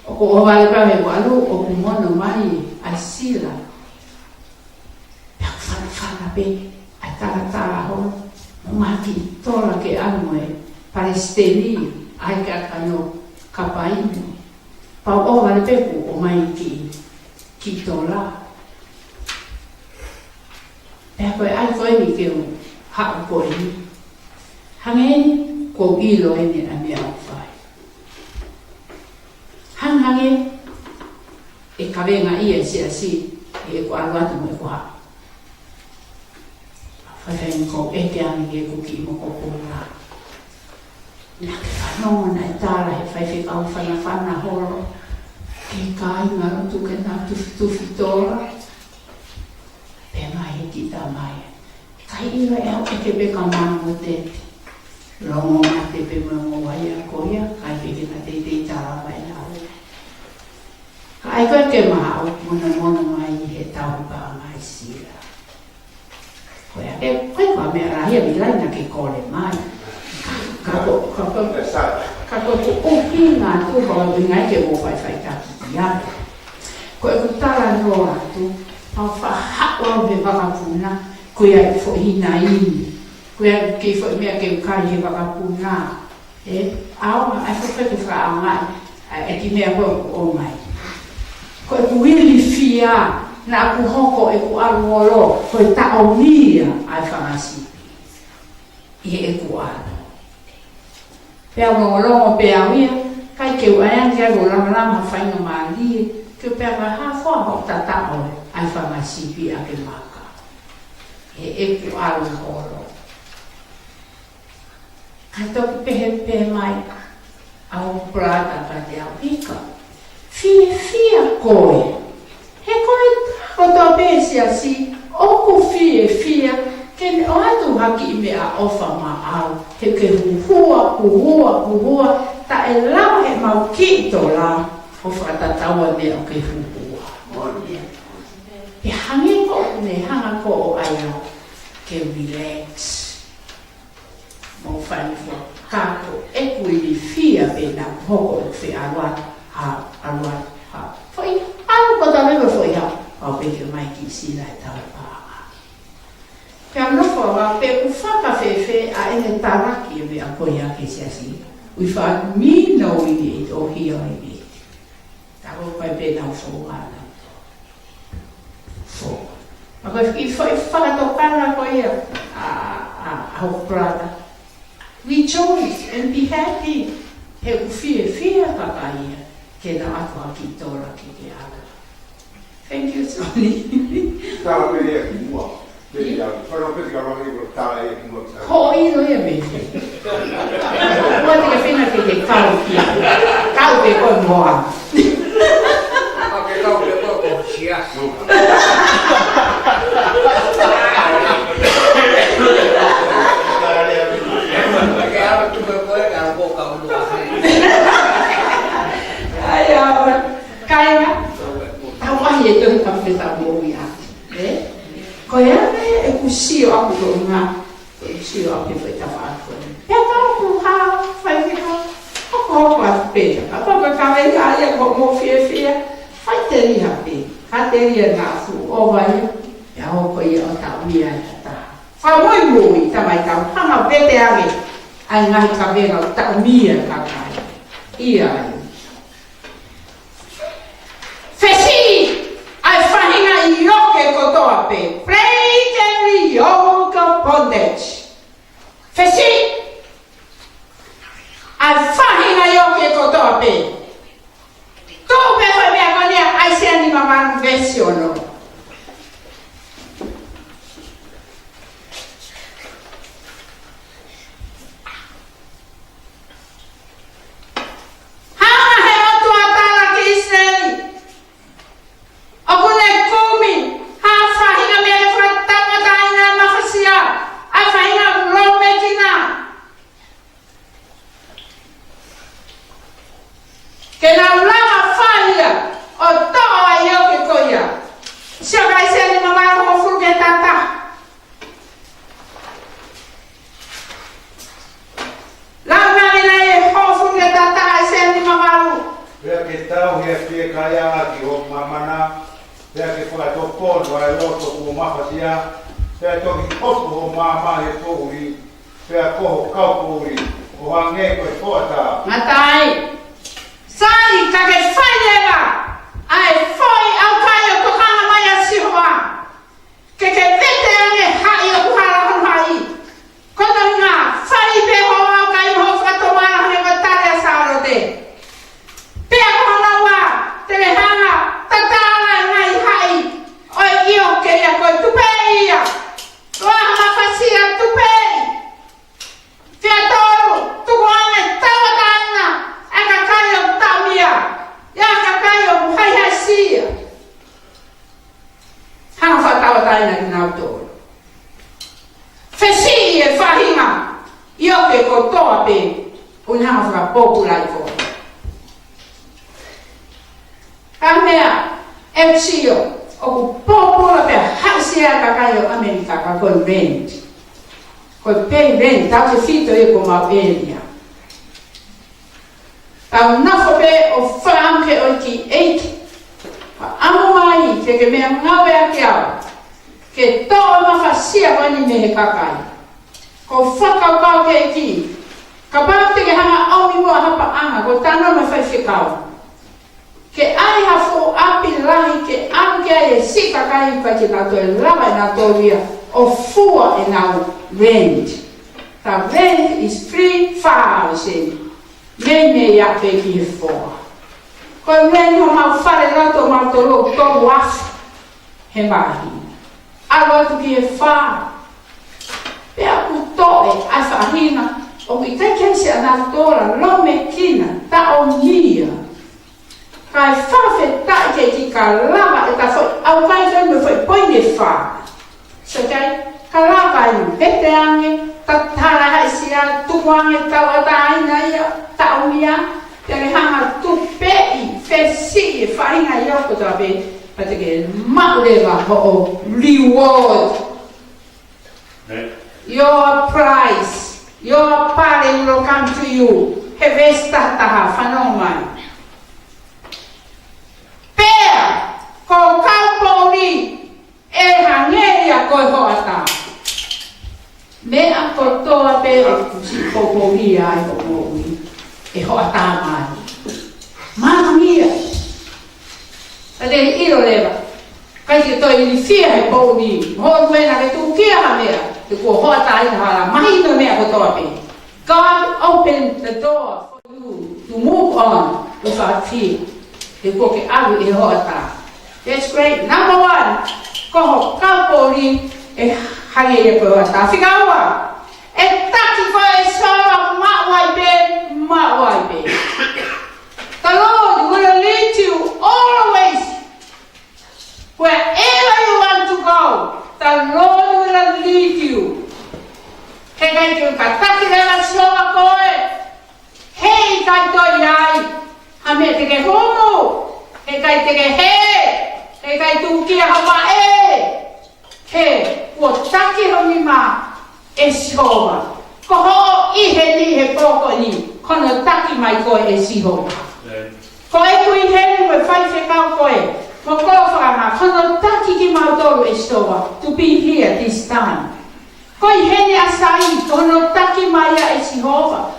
ʻoku ou ʻohovale pē au he ʻalu, ʻoku mono mai ʻa e sila. Pea ʻoku fanafana pē ʻa e talatala holo mo e ngaahi kiʻi tola ke ʻalu mo e palesiteni ʻa e kakano kapaino. Pea u ʻohovale pē kuo ʻomai kiʻi, kiʻi tola. Pea ko e ʻai ko eni ke u haʻu ko eni. Hangē eni, ʻoku ou ʻilo eni ʻa e meʻa ʻoku fai. Hangē ʻe kavenga ia ʻe siasi, ʻe ʻeku ʻalu atu mo ʻeku haʻu. Faifai ni ʻoku ou ʻeke ange ki heʻeku kiʻi mokopuna. Naʻa ke fanongo naʻe tala he faifekau fanafana holo ki he kāingalotu ke nau tufitufi tola. Pea mai he kiʻi tamai, ʻikai ʻilo ʻe au ʻeke pē ka manu mo tete. Longo mate pē mo e ongo vaia ko ia, ʻikai pē ke na teitei tala mai naʻa. Ka ʻai ko ē ke maʻu, monomono mai he tauhi paʻanga ʻa e sila. Ko ia, ʻe, ko e meʻa lahi ʻa Milai naʻa ke kole mai. Ka, ka ko, ka ko, ka ko ʻeku ʻuhinga atu, ko e ʻuhinga ke u faifai taki ia. Ko ʻeku talanoa atu, ʻa e faʻahaʻu au he vakapuna, ko ia ʻeku foʻi hinaʻini. Ko ia ʻeku kiʻi foʻi meʻa ke u kai he vakapuna. ʻE, ʻaonga, ʻai foki ke fakaʻaongaʻi ʻa e kiʻi meʻa ko ē ʻoku ʻomai. Ko ʻeku ilifia, naʻa ku hoko ʻeku ʻalu holo, ko e taʻomia ʻa e fanga sipi ʻi heʻeku ʻalu. Pea u longolongo pē au ia, ʻikai ke u ʻai ange ke u lamalama ha faingamālie, ke u pehē ka ha fua hoʻo tataʻo ʻa e fanga sipi ʻa ke maka. ʻI heʻeku ʻalu holo. Ka toki pehē pē mai ʻa hoku palata kiate au, ʻIka, fiefia koe. He ko e kotoa pē siasi, ʻoku fiefia ke ne ʻoatu ha kiʻi meʻaʻofa maʻau, he ke huhua, huhua, huhua, taʻe lava heʻemau kiʻi tola ʻo fakatatau ʻa e meʻa ʻoku ke huhua. Pea hangē ko ʻoku ne hanga ko ē ʻo ʻai au ke relax. Mo fai fua, ka ko ʻeku ilifia pē naʻa ku hoko ʻo feʻaluʻalu, ha, ʻaluʻalu, ha. Foʻi, ʻalu ko tau leva foʻi ha, pau pē ke mai ki sila e tau pā. Pea nofo au pē ʻoku fakafēfē ʻa ʻene talaki ʻa e meʻa ko ia ki he siasi. We found me knowing it or hearing it. Ka ko e pai pē nau fou ana. Fou. Ma ko e kiʻi foʻi fakatokanga ko ia ʻa, ʻa, ʻa hoku brother. Rejoice and be happy. He ʻoku fiefia kakaia ke na ʻoatu ha kiʻi tola ke ke ala. Thank you, Tony. Tala pē ia ki muʻa. Pē ia, whano pē ka rohi ko tala ia ki muʻa. Ko ʻilo ia me. Ua te ke fina ke ke kau ki. Kau ke koe moa. Ka ke kau ke koe ko sia. Ē? Ko ia ʻeku sio ʻaku ko e ʻuhinga, ʻeku sio ʻaku ki he foʻi tafaʻaki ko eni. Pea ka ʻoku hā, faifekau, hokohoko atu pē. Kapau ko e kaveinga ia ʻoku mou fiefia, faʻiteliha pē. Faʻiteliha naʻa fuʻu ʻova ia, pea hoko ia ʻo taʻomia ʻe ha taha. Fakamuimui, tamai tau, hanga ʻo vete ange ʻa e ngaahi kavenga ʻoku taʻomia ʻe he kakai. ʻIa ai. Fesiʻi ʻa e faʻahinga ʻioke kotoa pē. Break every yoke of bondage. Fesiʻi ʻa e faʻahinga ʻioke kotoa pē. Tuʻu pē foʻi meʻa ko eni ʻa ʻAisea nimavalu veesi ono. Hanga ʻe he ʻOtua ʻo tala ki ʻIsileli, ʻoku ne kumi ha faʻahinga meʻa ke fakatauʻatāina e mafasia, ʻa e faʻahinga lōmekina. Ke nau lava fai ia ʻo toʻo ʻa e ʻioke ko ia. Sio ki ʻAisea nimavalu hongofulu ki he taha taha. Lau mai ʻa e hongofulu ki he taha taha ʻAisea nimavalu. Pea ke tauhi ʻa e fiekaia ʻaki ho māmana, pea ke fakatōpono ʻa e loto kuo mafasia, pea toki hopo ho maama he poʻuli, pea ko ho kau poʻuli ʻo hangē ko e hoʻatā. Ngata ai. Sai, ka ke fai leva ʻa e foʻi ʻaukai ʻoku tokanga mai ʻa Sihova. Ke ke vete ange haʻi ʻoku hala hono haʻi. Ko hono ʻuhinga, fai pē hoʻo ʻaukai mo hoʻo fakatomala hangē ko e tali ʻa Sālote. Pea ko hono ua, te ke hanga ʻo tatala e ngaahi haʻi ʻo e ʻioke ia ko e tupeʻi ia. Toa mafasia tupeʻi. Pea tolu, tuku ange tauʻatāina ʻa e kakai ʻoku taʻomia, ʻa e kakai ʻoku haʻihaʻisia. Hanga ʻo fakatauʻatāina kinautolu. Fesiʻi e faʻahinga ʻioke kotoa pē, ʻo ne hanga ʻo fakapōpulaʻi koe. Ka meʻa, ʻeku sio, ʻoku pōpula pea haʻisia e kakai ʻo ʻAmelika ka ko e rent. Ko e pay rent, tautefito ia ki homau ʻēlia. Tau nofo pē ʻo fakaʻamu ke ʻoiki ʻeiki. Fakaʻamu mai ke ke meʻangāueʻaki au. Ke toʻo e mafasia ko eni mei he kakai. Ko e fakakaukau ki he ʻEiki. Kapau te ke hanga ʻo ʻomi muʻa ha paʻanga, ko e talanoa mo e faifekau. Ke ʻai ha fuʻu ʻapi lahi, ke ʻalu ki ai e siʻi kakai ʻoku ʻikai ke nau toe lava ʻe nautolu ia ʻo fua ʻenau rent. The rent is three thousand. Meimei aʻu pē ki he foa. Ko e rent homau fale lotu ʻo mautolu ʻoku tolu afe he māhina. ʻAlu atu ki he fā. Pea ʻoku toe ʻa e faʻahinga ʻoku ʻikai ke ʻi ai siʻa nau tola, lōmekina, taʻomia. Kae fakafetaʻi ki he ʻEiki ka lava ʻeta foʻi ʻaukai ko eni mo e foʻi poini ʻe fā. So, okay? Ka lava ai, vete ange, tatala haʻisia, tuku ange tauʻatāina ia, taʻomia, pea ke hanga ʻo tupeʻi, fesiʻi e faʻahinga ʻioke kotoa pē, pea te ke maʻu leva hoʻo reward. Your price, your pale will come to you. He veesi taha taha, fanongo mai. Pea ko e kau poʻuli ʻe hangē ia ko e hoʻatā. Meʻa kotoa pē ʻoku siʻi poupoulia ai hoʻo moʻui, ʻe hoʻatā mai. Mālie ia. Ka te ʻilo leva, ʻikai ke toe ilifia he poʻuli, mo e meʻa naʻa ke tuku ki ai ha meʻa, he kuo hoʻatāina hala, mahino e meʻa kotoa pē. God opened the door for you to move on without fear. He kuo ke ʻalu ʻi he hoʻatā. That's great. Number one, ko ho kau poʻuli ʻe hangē ia ko e hoʻatā. Fika ua, ʻe taki koe ʻe Sihova, maʻu ai pē, maʻu ai pē. The Lord will lead you always. Wherever you want to go, the Lord will lead you. He ʻikai ke tataki leva ʻe Sihova koe, he ʻikai toe ʻi ai ha meʻa te ke humu, he ʻikai te ke hē, Heʻikai tuʻukia ha vaʻe, he kuo taki ho nima ʻe Sihova. Ko hoʻo ʻi heni he pō ko eni, ko hono taki mai koe ʻe Sihova. Amen. Ko ʻeku ʻi heni mo e faifekau ko ē, mo e kau fakaanga, ko hono taki kimautolu ʻe Sihova, to be here this time. Ko e ʻi heni ʻa Sai, ko hono taki mai ia ʻe Sihova.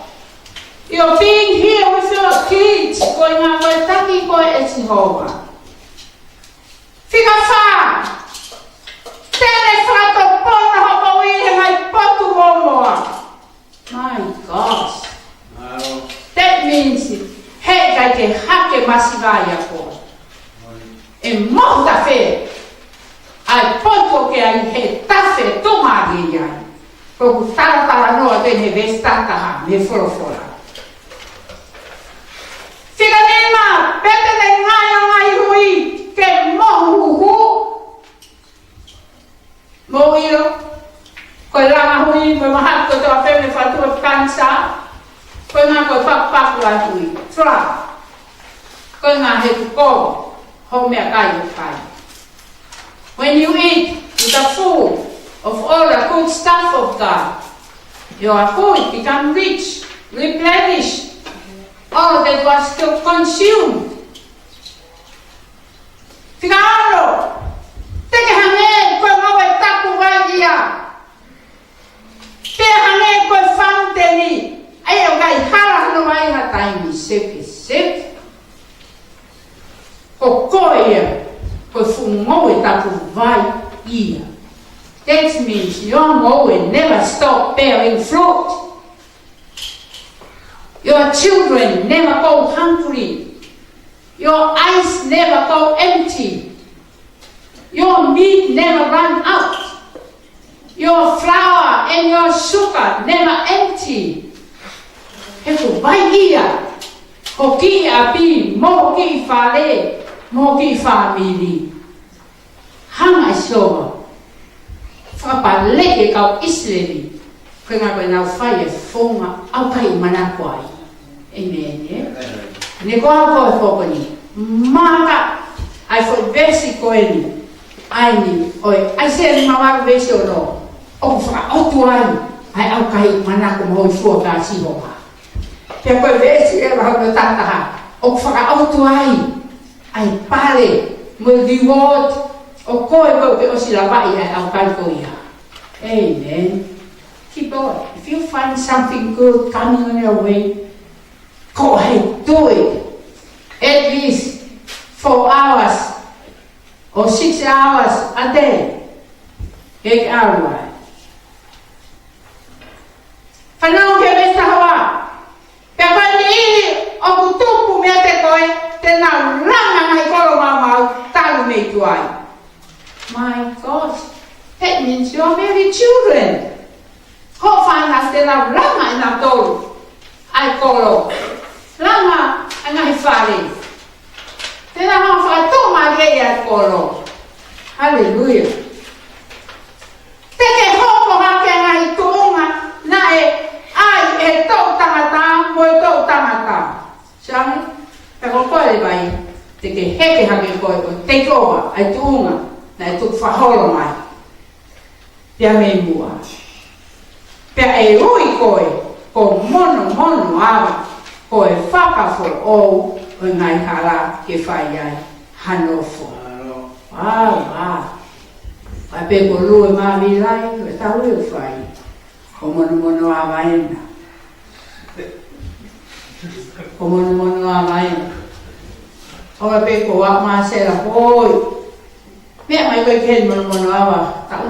You're being here with your kids, ko e ʻuhinga ko e taki koe ʻe Sihova. Fika fā, te ne fakatopona hoʻo moʻui he ngaahi potu mōmoa. My gosh. Wow. That means, heʻikai ke hake masiva ia koe. ʻE mohu tafe ʻa e potu ʻoku ke ʻi ai, he tafe tōmālie ai. Ko ʻeku talatalanoa atu eni he veesi taha taha mei he folofola. Fika nima, pea te ne ngaahi ʻa e ngaahi hui ke mohu huhu. Mou ʻilo, ko e langa hui, ko e mahaki kotoa pē mei he fatu ʻo e kanisā, ko e ʻuhinga ko e pakupaku ʻa e hui. Try. Ko e ʻuhinga he kuo kolo hoʻo meʻakai ʻoku kai. When you eat, you are full of all the good stuff of God. You are full, become rich, replenish all that was to consume. Fika ono, te ke hangē ko e ngāue tapu vai ia. Pea hangē ko e fountain, ʻa ia ʻoku ʻikai hala hono vai ha taimi, seke, seke. Ko koe ia, ko e fuʻu ngāue tapu vai ia. That means your ngāue never stop bearing fruit. Your children never go hungry. Your eyes never go empty. Your meat never run out. Your flour and your sugar never empty. He ko e vai ia, ho kiʻi ʻapi, mo ho kiʻi fale, mo ho kiʻi fāmili. Hanga ʻe Sihova ʻo fakapaleʻi e kau ʻIsileli, ko e ʻuhinga ko ʻenau fai e founga ʻaukai manako ai. ʻĒmeni, ē? ʻĒmeni. Ne ko au ko e fokoni. Maka ai foʻi veesi ko eni. ʻA eni, ʻo e ʻAisea nimavalu veesi ono. ʻOku fakaʻotua ai ʻa e ʻaukai manako mo e fua ka Sihova. Pea ko e veesi ʻe valu taha taha. ʻOku fakaʻotua ai ʻa e pale mo e reward ʻo koe ko ē ʻoku ke ʻosi lavaʻi ʻa e ʻaukai ko ia. Amen. Keep on. If you find something good coming on your way, go ahead, do it. At least four hours or six hours a day. Eight hours. Fanongo ki he veesi taha ua. Pea ko e niʻihi ʻoku tupu meiate koe, te nau langa ʻa e ngaahi kolo maumau talu mei tuai. My God, that means you are very children. Hoʻo fānau te nau langa ʻe nautolu ʻa e kolo. Langa ʻa e ngaahi fale. Te nau hanga ʻo fakatōmālieʻi ʻa e kolo. Haleluia. Te ke hoko hake ʻa e ngaahi tuʻunga naʻe ʻai ʻe he toʻu tangata mo e toʻu tangata. Sai, pea ko koe Līvai, te ke heke hake koe ʻo take over ʻa e tuʻunga naʻe tuku fakaholo mai. Pea mei muʻa. Pea ʻe ui koe ko Monomonoava, ko e fakafoʻou ʻo e ngaahi hala ke fai ai ha nofo. Wow, wow. ʻA pē ko Lue Mavilai, ko e tau ʻe fai. Ko Monomonoava ena. Ko Monomonoava ena. ʻO pē ko ʻa Masela hoi. Meʻa mai ko ē ki he Monomonoava, tau.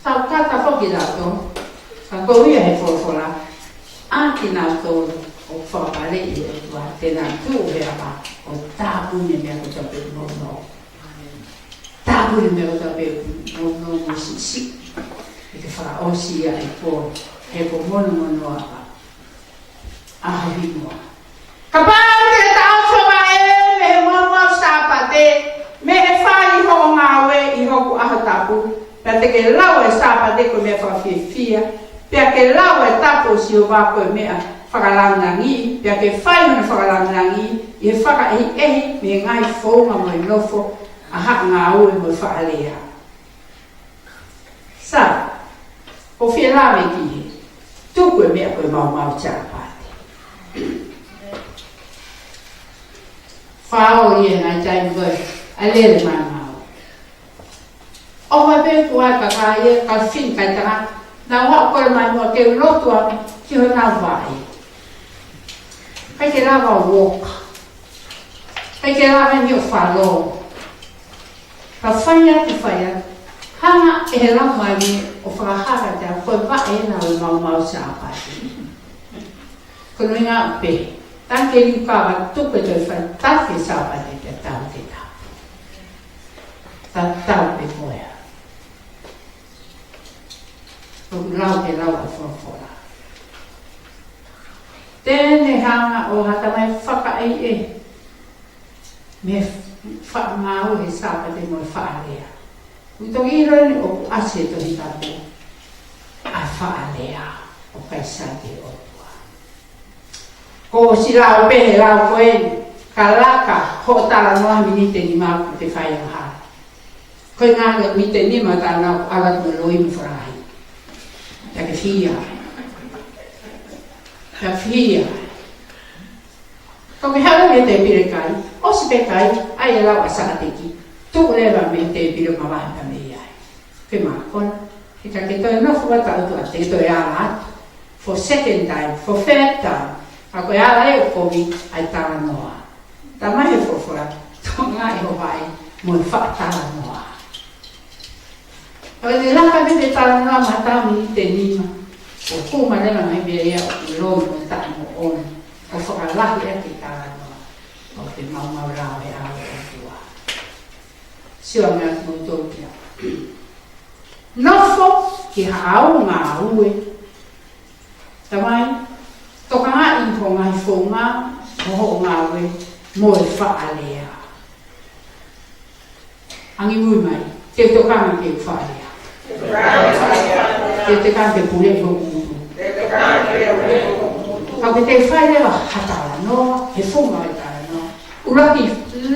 Tau kata foki lato. Ka ko ia he folofola. ʻA kinautolu ʻoku fakapaleʻi ʻe he ʻOtua te nau tuʻu he ʻapa ʻo tāpuni e meʻa kotoa pē ʻoku nounou. Tāpuni e meʻa kotoa pē ʻoku nounou mo siʻisiʻi. ʻE ke fakaʻosi ia ʻi he pō. He ko Monomonoava. ʻAho hingoa. Kapau te ke taʻofi ʻa e mei he maumau Sāpate, mei he fai hoʻo ngāue ʻi hoku ʻaho tapu, pea te ke lau e Sāpate ko e meʻa fakafiefia, pea ke lau e tapu ʻo Sihova ko e meʻa fakalāngilangiʻi, pea ke fai hono fakalāngilangiʻi, ʻi he fakaʻehiʻehi mei he ngaahi founga mo e nofo ʻa haʻa ngāue mo e faʻa lea. Sai, ʻoku fie lave ki he tuku e meʻa ko e maumau Sāpate. Fāo ia ngaahi taimi ko ē ʻa e lele maumau. ʻOfa pē kuo ʻi ai e kakai ʻe kafin kai tangata, naʻa nau kole mai muʻa ke u lotu ange ki honau vaʻe. ʻIkai ke lava ʻo uoka. ʻIkai ke lava ni ʻo fālō. Ka fai atu, fai atu. Hanga ʻe he Laumālie ʻo fakahā kiate au ko e vaʻe ena ʻo e maumau Sāpate. Ko hono ʻuhinga pē, tā ke liu kava tuku e toe fai, tā ke Sāpate ke tau ke tau. Tatau pē ko ia. ʻOku lau ke lau ʻa e folofola. Te ne hanga ʻo hata mai fakaʻeiʻehi mei he faʻa ngāue he Sāpate mo e faʻa lea. ʻOku toki ʻilo eni ʻoku ʻasi he Tohi Tapu ʻa e faʻa lea ʻoku ʻikai sai ki he ʻOtua. Ko e ʻosi lau pē he lau ko eni, ka laka hoʻo talanoa miniti ʻe nima ʻoku te fai angahala. Ko e ngaahi miniti ʻe nima talanoa ʻoku ʻalu atu mo e loi mo e falahi. Pea ke fia. Pea fia. Ka ke haʻu mei he tēpile kai, ʻosi pē kai, ʻai e lau ʻa Sākateki. Tuʻu leva mei he tēpile, mavahe pē mei ai. Ke mākona. He ka ke toe nofo ʻo taʻutu atu, te ke toe ala atu. For second time, for third time. Ka ko e ala ē ʻoku kovi ai talanoa. Talamai he folofola, tokangaʻi ho vaʻe mo e faʻa talanoa. ʻOku te laka pē he talanoa maʻa taimi ʻe nima. ʻOku hū mai leva mai pē ia ʻo loi mo taʻemoʻoni. ʻO fakalahi ʻaki e talanoa. ʻOku te maumau lao he ʻao ʻo e ʻOtua. Sio ange atu mo tō kia. Nofo ki haʻo ngāue. Talamai, tokangaʻi ho ngaahi founga, mo hoʻo ngāue, mo e faʻa lea. Angimui mai, te u tokanga ke u faʻa lea. Te u tokanga ke puleʻi hoku ngutu. Ka ke te fai leva ha talanoa, he founga e talanoa. ʻUluaki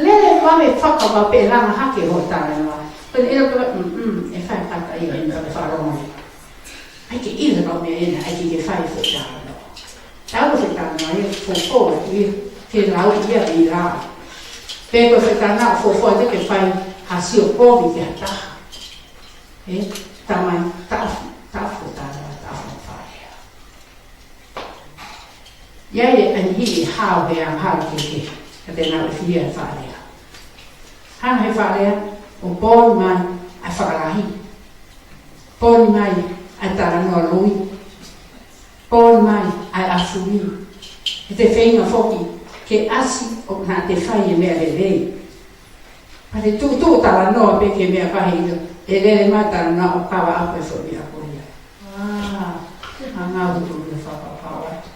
lele vave fakavave pē langa hake hoʻo talanoa. Pea ʻilo pē, mm, mm, ʻe fai kata ia, ʻe fai fakalongo. ʻAi ke ʻilo kau meʻa ena, ʻai ke ke fai e foʻi talanoa. Tau ko e foʻi talanoa ia, fofo atu ia, ke lau ia ʻi lau. Pe ko e foʻi talanoa fofo atu ke fai ha sio kovi ki ha taha. Ē, talamai, taʻofi, taʻofi e talanoa, taʻofi e faʻa lea. ʻI ai e ʻahiʻahi ʻe hao he angahala kehekehe, ka te nau ʻofi e faʻa lea. Hanga he faʻa lea ʻo pooni mai ʻa e fakalahi. Pooni mai ʻa e talanoa loi. Pooni mai ʻa e ʻafuli. ʻE te feinga foki ke ʻasi ʻo naʻa te fai e meʻa lelei. Pea te tuʻutuʻu talanoa pē ki he meʻa pehē ʻe lele mai talanoa ʻo kava ʻaki e foʻi meʻa ko ia. ʻĀ, ʻa ngā utu ʻo fakapapau atu.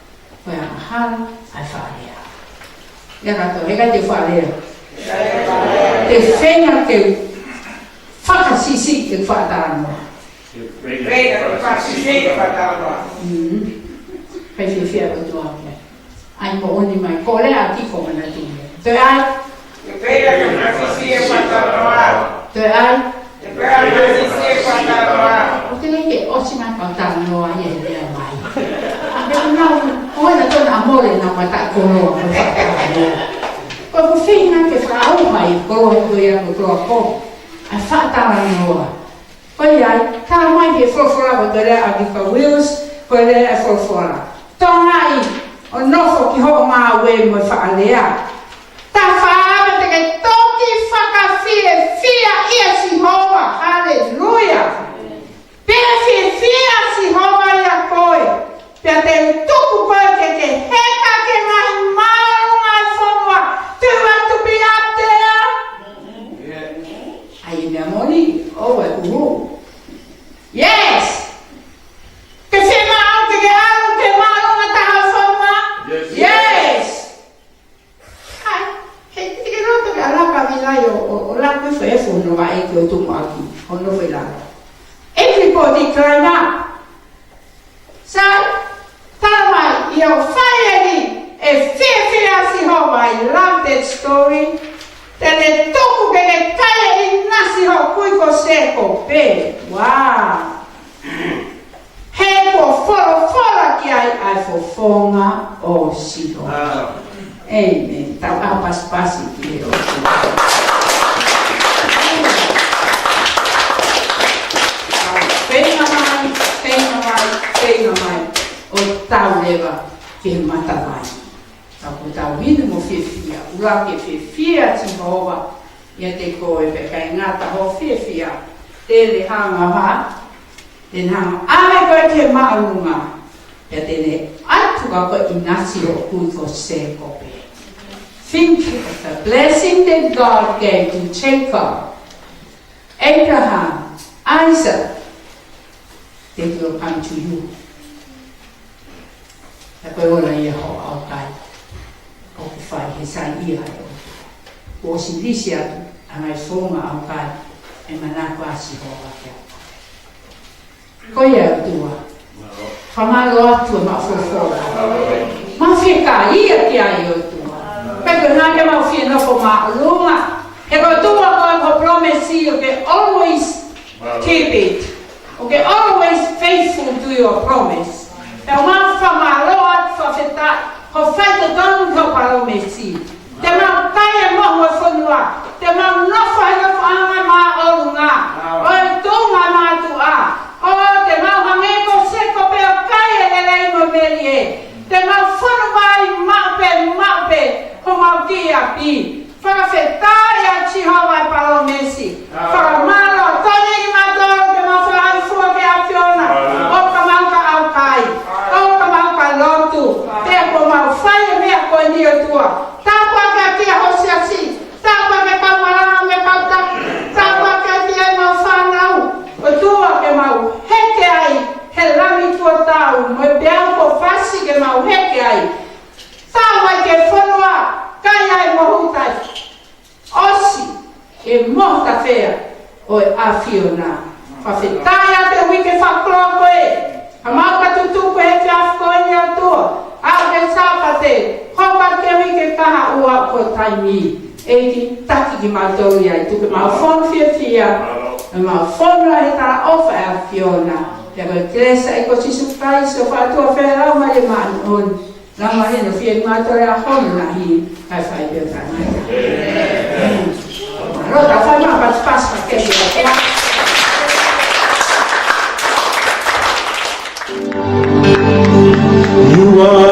Ko e angahala ʻa e faʻa lea. ʻIa kātoa, he ʻikai te u faʻa lea. Te u feinga ke u fakasiʻisiʻi e faʻa talanoa. Feinga ke u fakasiʻisiʻi e faʻa talanoa. Mm. Pea fiefia ʻOtua ki ai. ʻAi moʻoni mai, ko e lea ʻa e kiʻi ko mana tu. Toe ʻai. Toe ʻai. ʻOku te lei ke ʻosi mai kau talanoa ia he lea mai. ʻA, me ko nau, ʻo ena tona ʻa mole na mata koloa ko e faʻa talanoa. Ko e feinga ke fakaʻauha mai, koloa ko ia ko koloa ko. ʻA e faʻa talanoa. Ko ia ai, talamai he folofola ko e lea ʻa Vicar Wills, ko e lea ʻa e folofola. Tokangaʻi ʻo nofo ki hoʻo ngāue mo e faʻa lea. Tafa ava te ke toki fakafiefia ʻia Sihova, haleluia. Pea fiefia Sihova ʻia koe. Pea te u tuku koe ke ke heka ki he ngaahi māʻolunga ʻo e fonua. Do you want to be up there? ʻAi e meʻa moni, ʻoua ʻe uhu. Yes! Ke fiemaʻu ke ke ʻalu ki he māʻolunga taha ʻo e fonua? Yes. Yes! ʻAi, he te ke loto ke ʻalu ka vilai ʻo, ʻo, ʻo laku e fefo no vaʻe ke o tumu aki, ʻo nofo ʻi lalo. Everybody climb up. Sai, talamai, ʻio fai eni, Fiefia Sihova, I love that story. Te ne tuku ke ke kai e ʻinasi hoʻo kui ko Sēkope. Wow. He kuo folofola ki ai ʻa e fofonga ʻo Sihova. ʻĒmeni. Tau ʻā pasipasi ki he ʻOtua. Feinga mai, feinga mai, feinga mai. ʻO tau leva ki he matavai. Ka ko tau inu mo fiefia, ʻuluaki fiefia Sihova, ʻiate koe pea ʻikai ngata hoʻo fiefia, te ne hanga ha, te ne hanga ʻave koe ki he māʻolunga, pea te ne ʻatu kia koe ʻinasi hoʻo kui ko Sēkope. Think of the blessing that God gave to Jacob, Abraham, Isaac, that will come to you. Ka ko e ola ia hoʻo ʻaukai ʻoku fai he saiʻia ʻa e ʻOtua. Kuo ʻosi lisi atu ʻa e ngaahi founga ʻaukai ʻe manako ʻa Sihova ke ʻaukai. Ko ia ʻOtua. Fakamālō atu ʻa e maʻu folofola. Mau fiekaia ki ai ʻOtua. Pea ko e ʻuhinga ke mau fie nofo māʻolunga. He ko e ʻOtua ko e ko e promise ʻoku ke always keep it. ʻOku ke always faithful to your promise. Pea mau fakamālō atu, fakafetaʻi, hoʻo faitotonu ki hoʻo palōmesi. Te mau kai e mohu ʻo e fonua. Te mau nofo he nofoʻanga māʻolunga. ʻO e tuʻunga mātuʻa. ʻO te mau hangē ko Sēkope ʻo kai e lelei mo e melie. Te mau fonu mai maʻu pē, maʻu pē, homau kiʻi ʻapi. Fakafetaʻi ʻa Sihova e palōmesi. Fakamālō, toni ni mātou ke mau fakahā fua ki he ʻAfiona. ʻOka mau ka ʻaukai. ʻOka mau ka lotu. Pea kuo mau fai e meʻa ko eni ʻOtua. Tāpuakiʻi ʻa ho siasi. Tāpuakiʻi e kau malanga mo e kau taki. Tāpuakiʻi ʻa e mau fānau. ʻOtua ke mau heke ai. He langi kuo tau. Mo e peau kuo fasi ke mau heke ai. Tau ai ki he fonua, kai ai mohu tai. ʻOsi, ke mohu tafea ʻo e ʻAfiona. Fakafetaʻi ʻa e uike fakakoloa ko ē. Ka mau ka tutuku he efiafi ko eni ʻOtua. ʻAho ko e Sāpate, hoko atu ki he uike kahaʻu ʻa e taimi. ʻEiki taki kimautolu ia, tuku ke mau fonu fiefia. Ke mau fonu ʻi he talaʻofa ʻa e ʻAfiona. Pea ko e kelesi ʻa e ʻEiki ko Sīsū Kalaisi, ʻofa ʻa e ʻOtua, feohi ʻa e Laumālie Māʻoniʻoni. Laumālie ʻo fie ngāue ʻi he ʻaho ni, kae fai pē ʻo taʻengata. Mālō, tau fai mai ha pasipasi, ka ke ia. You are